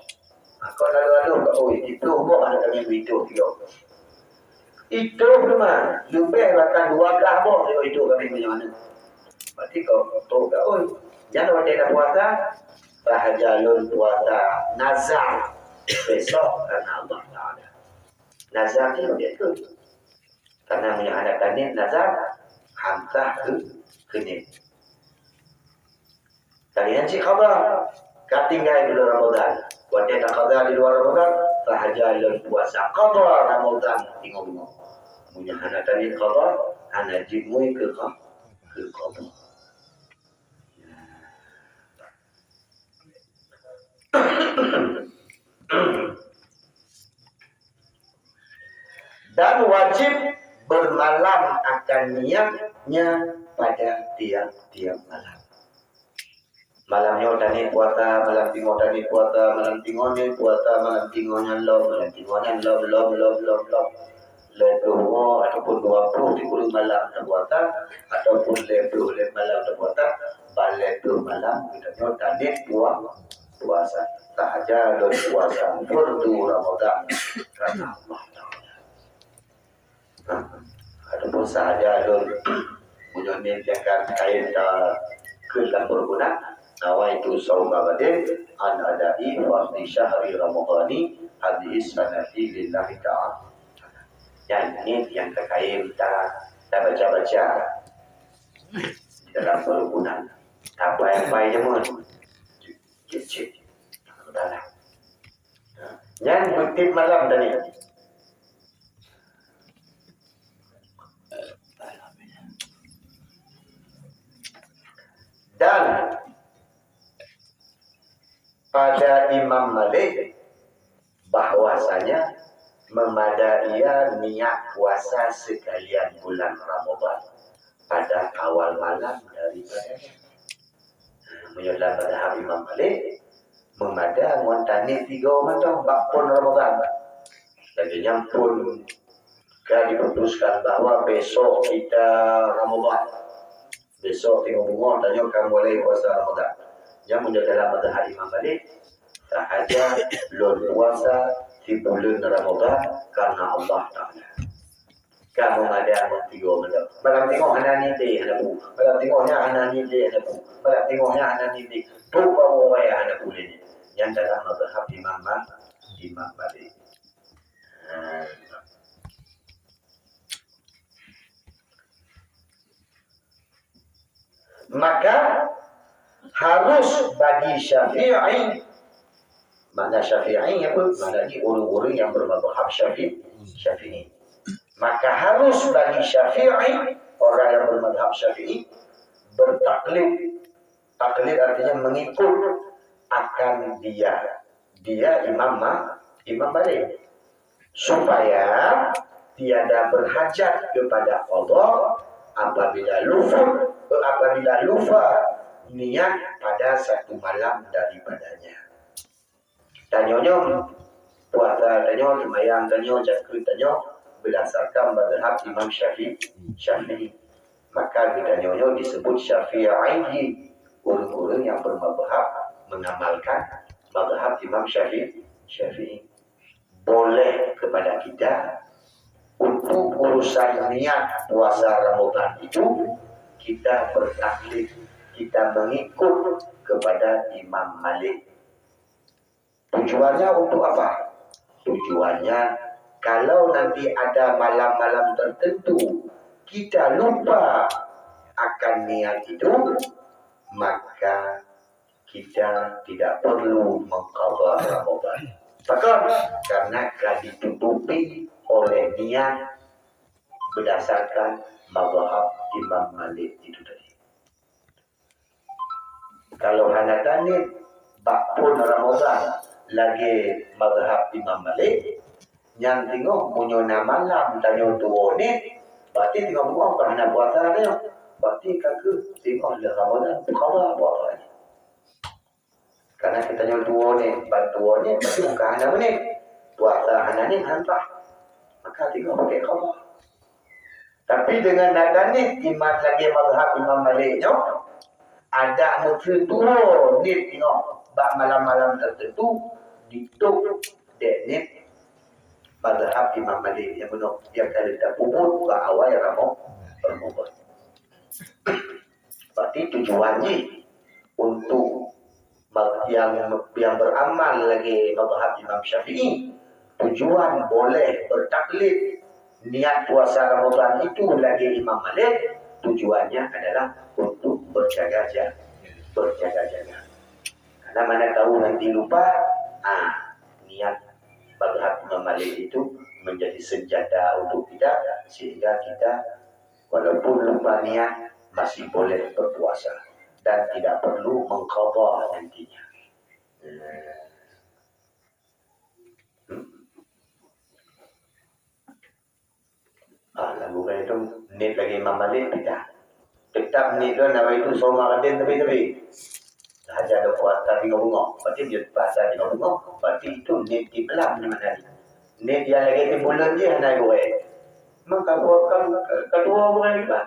Maka lalu-lalu kaôi, siplôh boh aneuk kaméng itoh tiga. Itoh teuma, leubeh bahkan dua belas boh itoh kaméng meunyoe aneuk. Berarti kau, kau kaôi. Nyan watée tapuasa, sahaja lôn puasa nazar besok karena Allah Taala. Nazar ni begitu. Karena meunyoe hana kaniet nazar, hana sah keu-, kaniet. Tapi nyan cit qadha, ka tinggai di luar Ramadan. Watée taqadha di luar Ramadan, sahaja lôn puasa qadha Ramadan teungoh beungoh. Meunyoe hana kaniet qadha, hana jimui keu qa-, keu qadha. Dan wajib bermalam akan niatnya pada tiap-tiap malam. Malam nyoe taniet puasa, malam tingoh taniet puasa, malam tingoh nyoe puasa, malam tingoh nyan lom, malam tingoh nyan lom, lom, lom, lom, lom. Lhée ploh lima ataupun dua ploh sikureueng malam tapuasa, ataupun lhée ploh lhée malam tapuasa, ban lhée ploh malam geutanyoe taniet pua-, puasa. Sahaja lôn puasa fardu Ramadan karena Allah Taala. Nah, ataupun sahaja lôn meunyoe niet nyang ka kayém takheun lam peurukunan, nawaitu shauma ghadin an ada'i fardhi syahri ramadhani hadhihi sanati lillahi ta'ala. Nyan niet nyang ka kayém ta-, tabaca-baca di dalam peurukunan. Tapai-pai jameun. Cit-cit. Nah, Nyan beutieb malam tadi. Dan pada Imam Malik bahwasanya memadai ia niat puasa sekalian bulan Ramadan pada awal malam daripadanya. Meunyoe lam mazhab Imam Malik, meumada ngon taniet tiga mantong bak phon Ramadan. Lagèe nyan phon ka diputuskan bahwa besok kita Ramadan. Besok teungoh beungoh tanyoe ka mulai puasa Ramadan. Nyan meunyoe dalam mazhab Imam Malik, sahaja lôn puasa di buleuen Ramadan karena Allah Taala. Ka meumada ngon tiga mantong. Malam teungoh hana nidé hana bu. Malam teungoh nyan hana nidé hana bu. Malam teungoh nyan hana nidé. Dua buah wayah hana bu lé nyan. Nyan dalam mazhab Imam Ma-, Imam Malik. Ha. Maka harus bagi Syafi'i, makna Syafi'i apa? Maknanya orang-orang yang bermazhab Syafi'i, Syafi'i. Maka harus bagi Syafi'i, orang yang bermazhab Syafi'i, bertaklid. Taklid artinya mengikut akan dia. Dia Imam Ma-, Imam Malik. Supaya tiada berhajat kepada qadha apabila luput, apabila lupa niat pada satu malam daripadanya. Tanyoe nyoe, puasa tanyoe, seumayang tanyoe, zakeuet tanyoe berdasarkan mazhab Imam Syafi'i, Syafi'i. Maka geutanyoe nyoe disebut Syafi'i, ureueng-ureueng yang bermazhab mengamalkan mazhab Imam Syafi'i, Syafi'i. Boleh kepada kita untuk urusan niat puasa Ramadan itu, kita bertaklid, kita mengikut kepada Imam Malik. Tujuannya untuk apa? Tujuannya, kalau nanti ada malam-malam tertentu kita lupa akan niat itu, maka kita tidak perlu mengqadha Ramadan. Pakon? Karena ka ditutupi oleh niat berdasarkan mazhab Imam Malik itu tadi. Kalau hana taniet bak phon Ramadan lagèe mazhab Imam Malik, nyan teungoh meunyoe na malam tanyoe tuwoe niet, berarti teungoh beungoh ka hana puasa tanyoe. Berarti ka keuh teungoh lheueh Ramadan, qadha puasa nyan. Karena geutanyoe tuwoe niet, ban tuwoe niet, berarti bukan hana meuneuk. Puasa hana niet, hana sah. Maka teungoh pakai qadha. Tapi deungon na taniet iman lagèe mazhab Imam Malik nyoe, adak meuseutuwoe niet nyoe bak malam-malam tertentu, ditôb dèk niet mazhab Imam Malik nyang meunoe, nyang ka lheueh tapeubuet bak awai Ramo-, Ramadan. Berarti tujuan jih untuk ma-, yang, yang beramal lagèe mazhab Imam Syafi'i, tujuan boleh bertaklid niat puasa Ramadan itu lagèe Imam Malik, tujuannya adalah untuk berjaga-jaga, berjaga-jaga. Karena mana tahu nanti lupa, ah, niat mazhab Imam Malik itu menjadi senjata untuk kita, sehingga kita walaupun lupa niat, masih boleh berpuasa dan tidak perlu mengqadha nantinya. Hmm. Ah, lagu kaya tu, niet lagèe Imam Malik, tidak. Tetap niet tu, nama itu soma raden tapi-tapi. Sahaja ada puasa di bunga. Berarti dia puasa di bunga. Berarti itu niet di kelam di mana ni? Niet yang lagi di bulan je hana gurèe. Maka buat kan, kedua orang juga.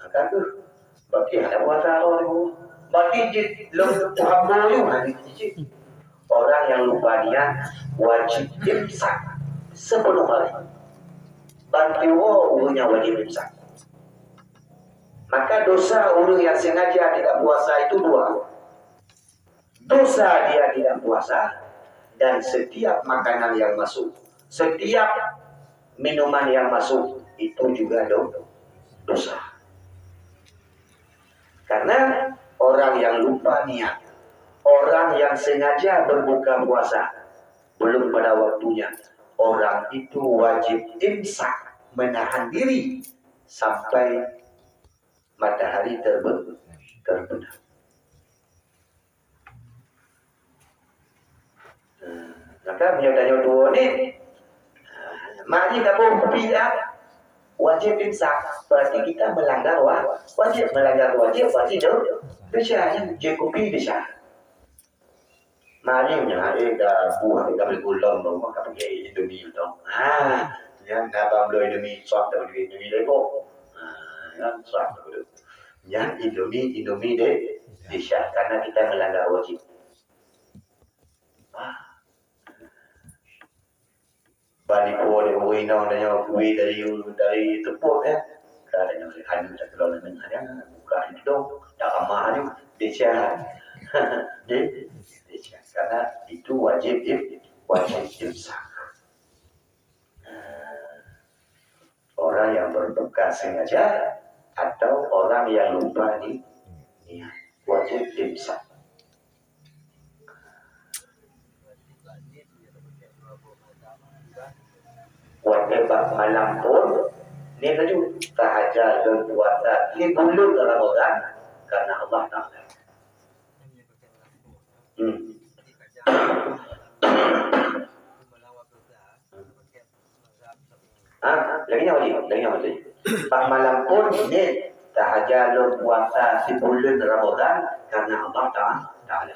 Maka tu. Berarti hana puasa orang tu. Berarti jih lom hamba tu hana jih. Orang yang lupa niat wajib imsak sepuluh hari. Ban tiwoe ureueng nyan wajib imsak. Maka dosa ureueng yang sengaja tidak puasa itu dua. Dosa dia tidak puasa dan setiap makanan yang masuk, setiap minuman yang masuk itu juga do-, dosa. Karena orang yang lupa niat, orang yang sengaja berbuka puasa, Belum pada waktunya. Orang itu wajib imsak, menahan diri sampai matahari terbe-, terbenam. Maka meunyoe tanyoe tuwoe ni, mak jih taboh kupi dah, wajib imsak. Berarti kita melanggar wa-, wajib, melanggar wajib, berarti do-, desya, jeuet kupi desya. Mari nyan, eh, ka buah, ka beli gulom, ka pakai Indomie tu. Ha, nyan abang bloe Indomie, suap dah beli Indomie dah ikut. Ha, nyan suap dah beli. Nyan Indomie, Indomie deh, desya, karena kita melanggar wajib. Wah. Ban ipo lé ureueng inong tanyoe kueh dari, dari teupot, ya. Ka tanyoe lé hanyut takeulon aneuk, ada buka hidong, dak ramah aju, desya. Deh, desya. Karena itu wajib im-, wajib imsak. Orang yang berbuka sengaja atau orang yang lupa ni niat, wajib imsak. Watèe bak malam phôn, niet laju, tahaja lôn puasa di buleuen Ramadhan karena Allah Taala. Hmm. Ha? Lagèe nyan wajéb, lagèe nyan wajéb. Bak malam phôn niet tahaja lôn puasa sibuleuen Ramadhan karena Allah Ta-, Taala.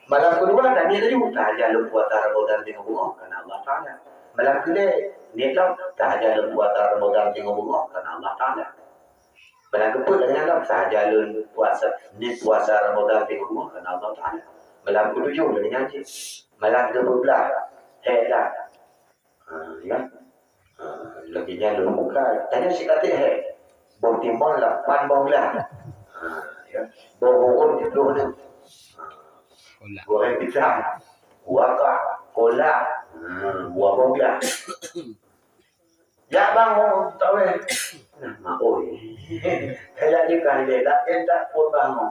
Malam keudua dak niet laju, tahaja lôn puasa Ramadhan singoh beungoh karena Allah Taala. Malam keulhèe niet lom, tahaja lôn puasa Ramadhan singoh beungoh karena Allah Taala. Malam keupeuet lagèe nyan lom, tahaja lôn puasa, niet puasa Ramadhan singoh beungoh karena Allah Taala. Malam keutujôh lagèe nyan cit. Malam keupeuet blah, hèk dah. Ha, ya. Ha, lagèe nyan lôn buka, tanyoe sikaték hèk. Boh timon lapan boh glah. Ha, ya. Boh ureueng siplôh neuk. Ha. Goreng pisang. Wakak, kolak. Ha, dua boh glah. Jak bangon, tak weh. Nah, mak oi. Kayak juga ni, tak, tak pun bangon.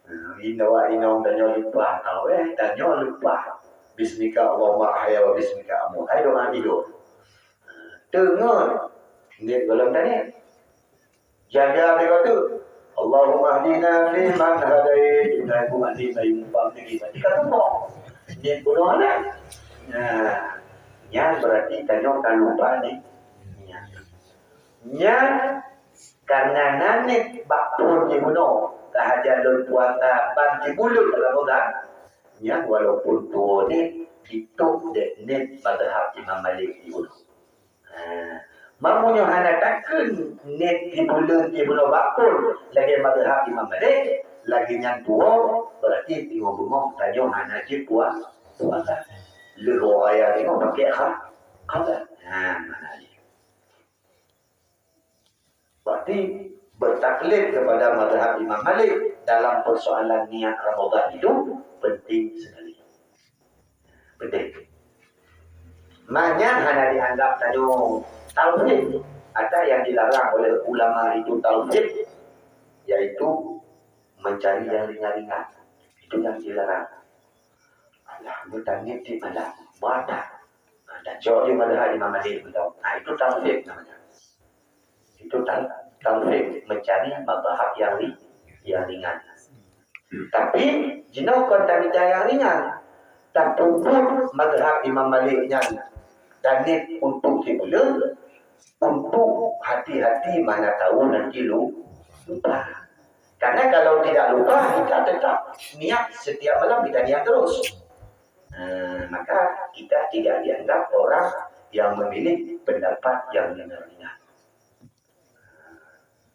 Nah, inong, inong tanyoe leupah, tak weh, tanyoe leupah. Bismika Allahumma ahya wa bismika amut. Hai doa tidur. Teungeut. Niet gohlom tadi. Jaga diri tu. Allahumma hdina fi man hadait. Tuhan ku mati bayu mumpang tinggi mati ka tumpok. Niet bunoh anak. Nah, nyan berarti tanyoe ka lupa ni. Nyan. Nyan karena na niet bak phôn jibunoe, tahaja lôn puasa ban sibuleuen Ramadhan. Nyan walaupun tuwoe niet, itu dek niet mazhab Imam Malik jibunoe. Ha, meunyoe hana takheun niet sibuleuen, sibuleuen bak phôn lagèe mazhab Imam Malik, lagèe nyan tuwoe, berarti singoh beungoh tanyoe hana jeuet pua-, puasa. Lheueh raya singoh pakai kha-, qada. Ha, makna jih. Berarti bertaklid kepada mazhab Imam Malik dalam persoalan niat Ramadan itu penting sekali. Penting. Manyang hana dianggap tanyoe talfid, ada yang dilarang oleh ulama itu talfid, yaitu mencari yang ringan-ringan. Itu yang dilarang. Alah, meutanggét di malam. Muadah. Nah, dan jawab dia malah Imam Malik betul. Nah, itu talfid namanya. Itu tal-, talfid, mencari mazhab yang ri-, yang ringan. Tapi, jinoe kon tamita nyang ringan. Tapeubuet mazhab Imam Malik nyan tanit untuk sibuleuen, untuk hati-hati mana tahu nanti lu-, lupa. Karena kalau tidak lupa, kita tetap niat setiap malam kita niat terus. Nah, maka kita tidak dianggap orang yang memilih pendapat yang ringan-ringan.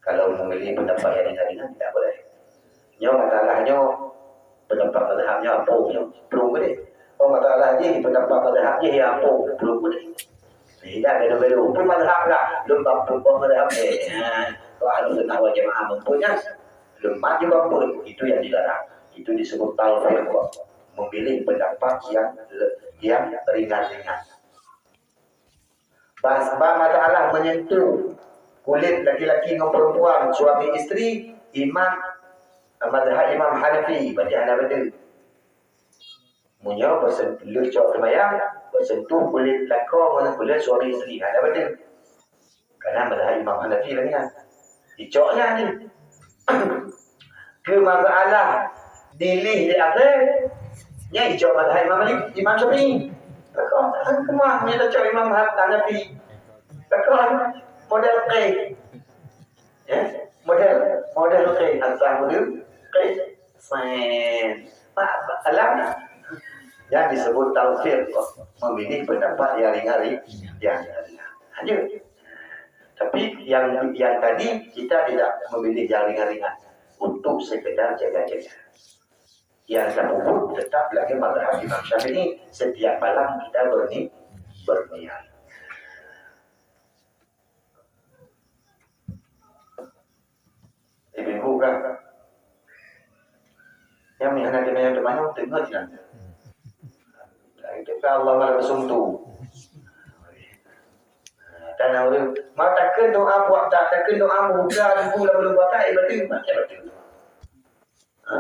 Kalau memilih pendapat yang ringan-ringan, tidak boleh. Nyoe masalah nyoe, pendapat mazhab nyoe, apung nyoe, plueng geude. Oh, masalah jih, pendapat mazhab jih, ya apung, plueng geude. Tidak, beda-beda. Pun mazhab lah, lom bak pun mazhab, eh. Ha, kalau ahli sunnah wal jamaah mempunyai, lom maju bak pun, itu yang dilarang. Itu disebut talfid, memilih pendapat yang, yang ringan-ringan. Bas, bab masalah menyentuh kulit laki-laki ngon perempuan, suami isteri, imam, mazhab Imam Hanafi, baca hana betul. Meunyoe beusen-, lheueh cok seumayang, beusentuh kulét lakoe ngon kulét suami isteri, hana bateue. Karena mazhab Imam Hanafi lagèe nyan. Icok nyan ni. Keu masalah dilih di akhé, nyan icok mazhab Imam Malik, Imam Syafi'i. Takon, han keumah meunyoe tacok Imam Hanafi. Takon, model qeh. Ya, model, model qeh, asal model qeh. Sen. Alam. Yang disebut taufiq, memilih pendapat yang ringan-ringan. Yang ringan-ringan. Lanjut. Tapi yang, yang tadi kita tidak memilih yang ringan-ringan untuk sekedar jaga-jaga. Yang tahajud tetap lagi mazhab Imam Syafi'i. Setiap malam kita berni-, berniat. Ibu-ibu kan? Yang mihana kena yang teumanyong, teungoh sinan. Itu kan Allah malah bersungtu. Dan orang, mau takkan doa buat tak, takkan doa membuka buku lalu buat tak, ibadah, ibadah. Ha?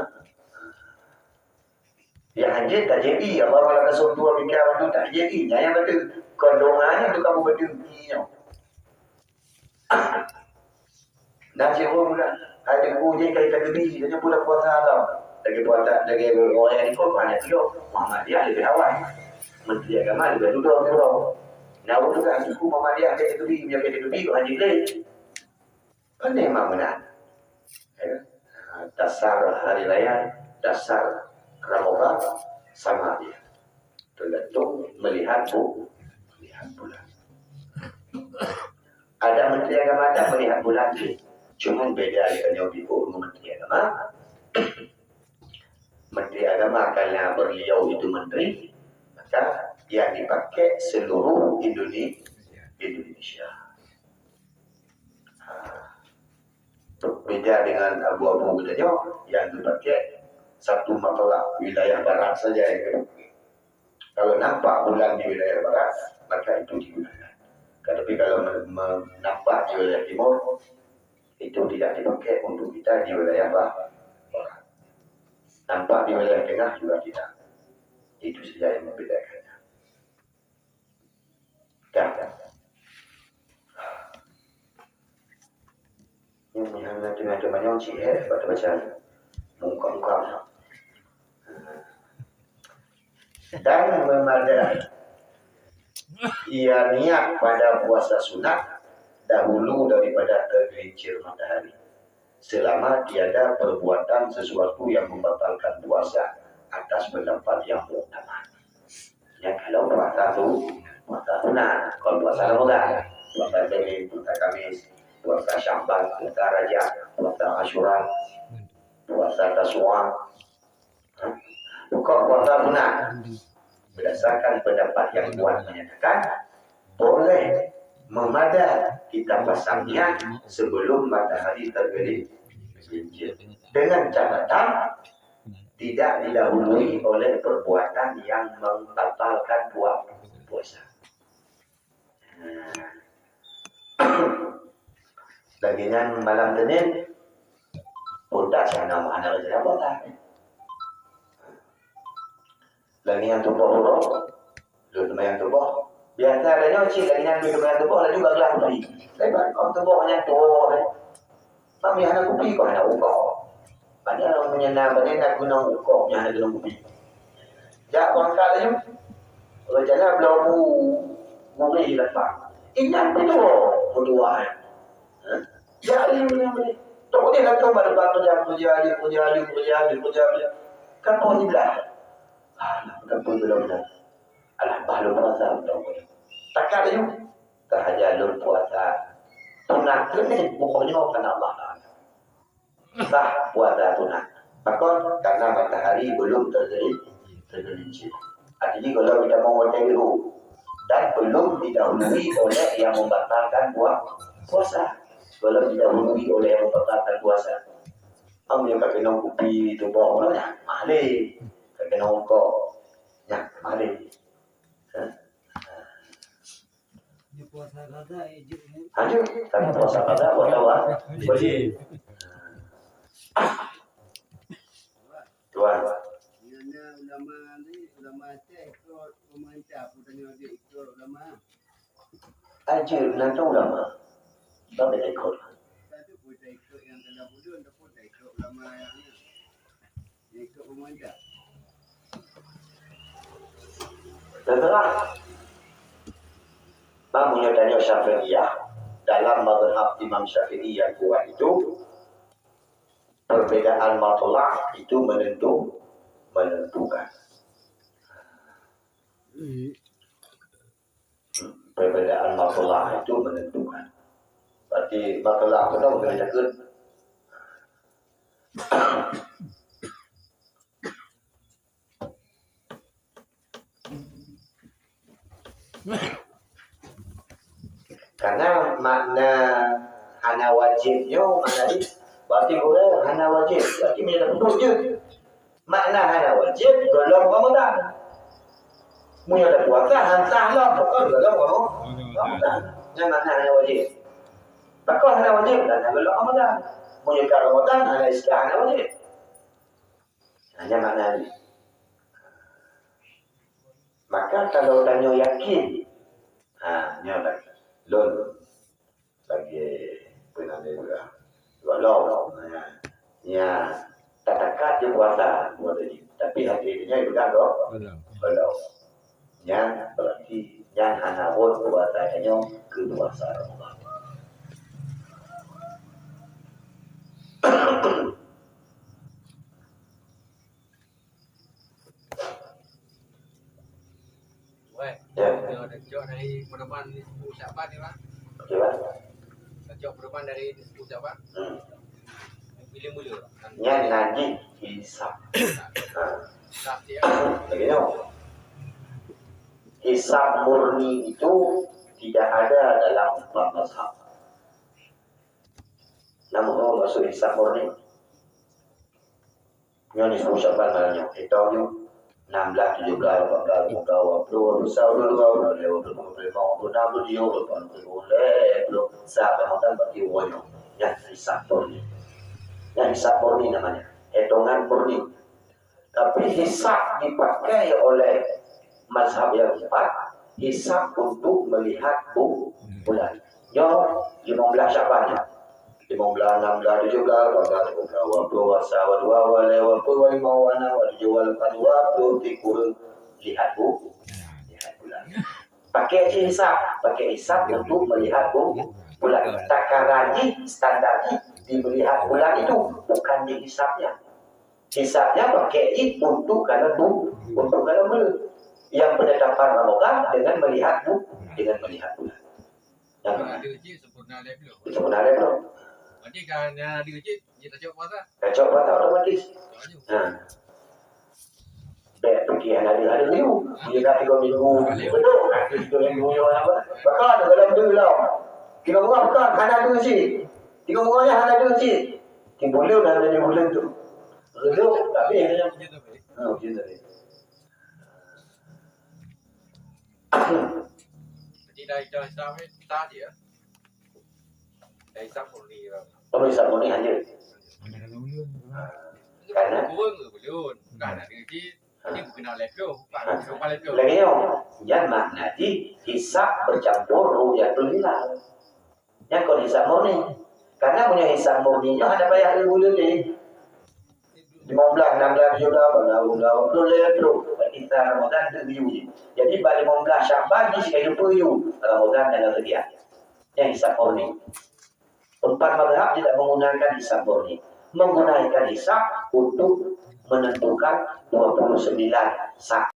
Nyang hanjeuet tajép ie, Allah Taala ka suruh dua minggu tu tajép ie, nyan nyang beutôi. Kon doa nyan tu kamu beutôi ie nyoe. Nah, cik Rum dah. Hai Teungku, jih kai takeubi, dia pun dah puasa alam. Lagi puasa, lagi orang yang ikut, banyak juga. Muhammadiyah lebih awal. Menteri Agama lebih dulu, dulu. Nah, untuk dah Teungku Muhammadiyah kai takeubi, dia kai takeubi, kok haji boleh. Pandai mak meunan. Ya. Dasar hari raya, dasar Ramadhan sama dia. Tergantung melihat bu-, melihat bulan. Ada Menteri Agama ada melihat bulan tu. Cuma beda dia nyoe ibu Menteri Agama. Menteri Agama karena beliau itu menteri, maka yang dipakai seluruh Indone-, Indonesia. Ha. Beda dengan abu-abu kita nyoe yang dipakai satu matlab wilayah barat saja yang dipakai. Kalau nampak bulan di wilayah barat, maka itu digunakan. Tetapi kalau me-, me-, nampak di wilayah timur, itu tidak dipakai untuk kita di wilayah ba-, barat. Nampak di wilayah tengah juga tidak. Itu saja yang membedakannya. Dah. Ini hanya tengah-tengah nyong cik, eh, baca-baca. Mengungkap-ungkap. Dan memadai ia niat pada puasa sunat dahulu daripada tergelincir matahari, selama tiada perbuatan sesuatu yang membatalkan puasa atas pendapat yang muktamad. Ya, kalau puasa tu, puasa sunat, kalau puasa Ramadan, puasa Senin, puasa Kamis, puasa Sya'ban, puasa Rajab, puasa Asyura, puasa Tasu'a, ha? Bukan puasa sunat. Berdasarkan pendapat yang kuat menyatakan, boleh memada kita pasang niat sebelum matahari tergelincir. Dengan catatan, tidak didahului oleh perbuatan yang membatalkan pua-, puasa. Lagèe nyan malam Senin, pun tak sana mana kerja apa tak. Lagèe nyan tuboh uroe, lôn seumayang tuboh. Biasa ada nyoe cit lagèe nyan lôn seumayang tuboh laju baglah kupi. Lepas kau tuboh nyan tuwoe deh. Mami hana kupi kau hana ukoe. Padahal meunyo na, padahal na keunong ukoe, nyan hana keunong kupi. Jak bangka laju. Rencana bloe bu gurèe lapang. Inyan pih tuwoe, meutuwah. Ha? Jak laju nyan boleh. Tok dia datang pada bak kerja, kerja, kerja, kerja, kerja, kerja. Kampung siblah. Alah, kampung siblah. Alah, bah lôn puasa, beutôi. Takat laju. Tahaja lôn puasa. Sunat keuneuk, pokoknya karena Allah Taala. Sah puasa sunat. Pakon? Karena matahari belum tergeli-, tergelincir. Artinya, kalau kita mau watèe biru dan belum didahului oleh yang membatalkan pua-, puasa. Belum didahului oleh yang membatalkan puasa. Am, yang pakai nong kupi tuboh, mana? Mahal. Pakai nong kok. Ya, mahal. Ha? Nyoe puasa qada, eh, jeuet, eh. Lanjut. Tapi puasa qada, puasa wa-, wajib. Tuan. Ulama ni, ulama Aceh ikot pemerintah, bukannya dia ikot ulama. Aja nanti ulama. Sampai ikot. Satu pun tak ikut yang dalam ulun, tak pun tak ikut ulama yang ni. Dia ikut pemerintah. Terserah. Bang punya tanya Syafi'iyah. Dalam mazhab Imam Syafi'i yang kuat itu, perbedaan mutlak itu menentu, menentukan. Perbedaan mutlak itu menentukan. Berarti mutlak itu bukan takut. Karena makna hana wajib nyoe, makna jih, berarti guna hana wajib. Berarti meunyoe dak peubuet jeuet. Makna hana wajib, golom Ramadan. Meunyoe dak puasa, han sah lom, pakon golom Rama-, Ramadan. Nyan makna hana wajib. Pakon hana wajib, karena golom Ramadan. Meunyoe ka Ramadan, hana istilah hana wajib. Hanya makna ni. Maka kalau tanyoe yakin, ha, nyoe lagi. Lôn lagi peunan lé beuah. Walau, ha, nya, tatakat je puasa, buat tadi. Tapi hati nyoe pegang tu. Walau. Walau. Nyan berarti nyan hana rot puasa tanyoe keu puasa Ramadan. Weh, ya. Kita dah cok dari pedoman ni sepuluh Syaban ni, Bang. Okey, Bang. Dah cok pedoman dari sepuluh Syaban. Hmm. Bila mula? Nyan ngaji hisab. Ha. Hisab dia. Lagi nyoe. Hisab murni itu tidak ada dalam empat mazhab. Namun maksud hisab murni. Nyoe ni sepuluh Syaban malam nyoe. Kita ni enam belas, tujuh belas, lapan belas, lima belas, dua puluh, dua puluh satu, dua puluh dua, dua puluh lima, dua puluh enam, dua puluh tujuh, dua puluh lapan, dua puluh sembilan, dua puluh, satu Ramadan berarti uroe nyoe. Nyan hisab murni. Nyan hisab murni namanya. Hitungan murni. Tapi hisab dipakai oleh mazhab yang empat, hisab untuk melihat bu-, bulan. Nyoe lima belas Syaban nyoe. Lima belas, enam belas, tujuh belas, lapan belas, dua puluh, dua puluh satu, dua puluh dua, dua puluh lima, dua puluh enam, dua puluh tujuh, dua puluh lapan, dua puluh, tiga puluh, lihat bu-, lihat bulan. Pakai cit hisab, pakai hisab untuk melihat bu-, bulan. Takaran jih, standar jih di melihat bulan itu, bukan di hisabnya. Hisabnya pakai jih untuk kalon bu-, untuk kalon bulan. Yang penetapan Ramadan dengan melihat bu-, dengan melihat bulan. Nah, ada cit sempurna lé ploh. Sempurna lé ploh. Berarti kan yang ada cit, dia tak cok puasa? Tak cok puasa otomatis. Cok je. Ha. Bèk pike hana deuh, hana deuh yue. Dia dah tiga minggu. Betul, dah tiga minggu yue apa? Maka ada dalam deuh lah. Tiga orang bukan, hana deuh cit. Tiga orang nyan hana deuh cit. Tiga bulan hana deuh bulan tu. Redup, tapi hanya macam tu. Ha, macam tu. Jadi dah, dah hisab ni, tak dia. Dah hisab murni lah. Oh, hisab murni hanya. Kerana? Kurang ke belum? Bukan ada lagi. Ini bukan nak level, bukan. Bukan level. Lagi nyoe, nyan makna jih hisab bercampur ru'yatul hilal. Nyan kon hisab murni. Karena punya hisab murni nyoe hana payah ilmu lé. Lima belas, enam belas, tujuh belas, lapan belas, dua puluh, lima belas, kita Ramadan tu tujuh je. Jadi bak lima belas Syaban ni sekali lupa yue. Ramadan dalam sekian. Yang hisab murni. Empat mazhab tidak menggunakan hisab murni. Menggunakan hisab untuk menentukan dua puluh sembilan saat.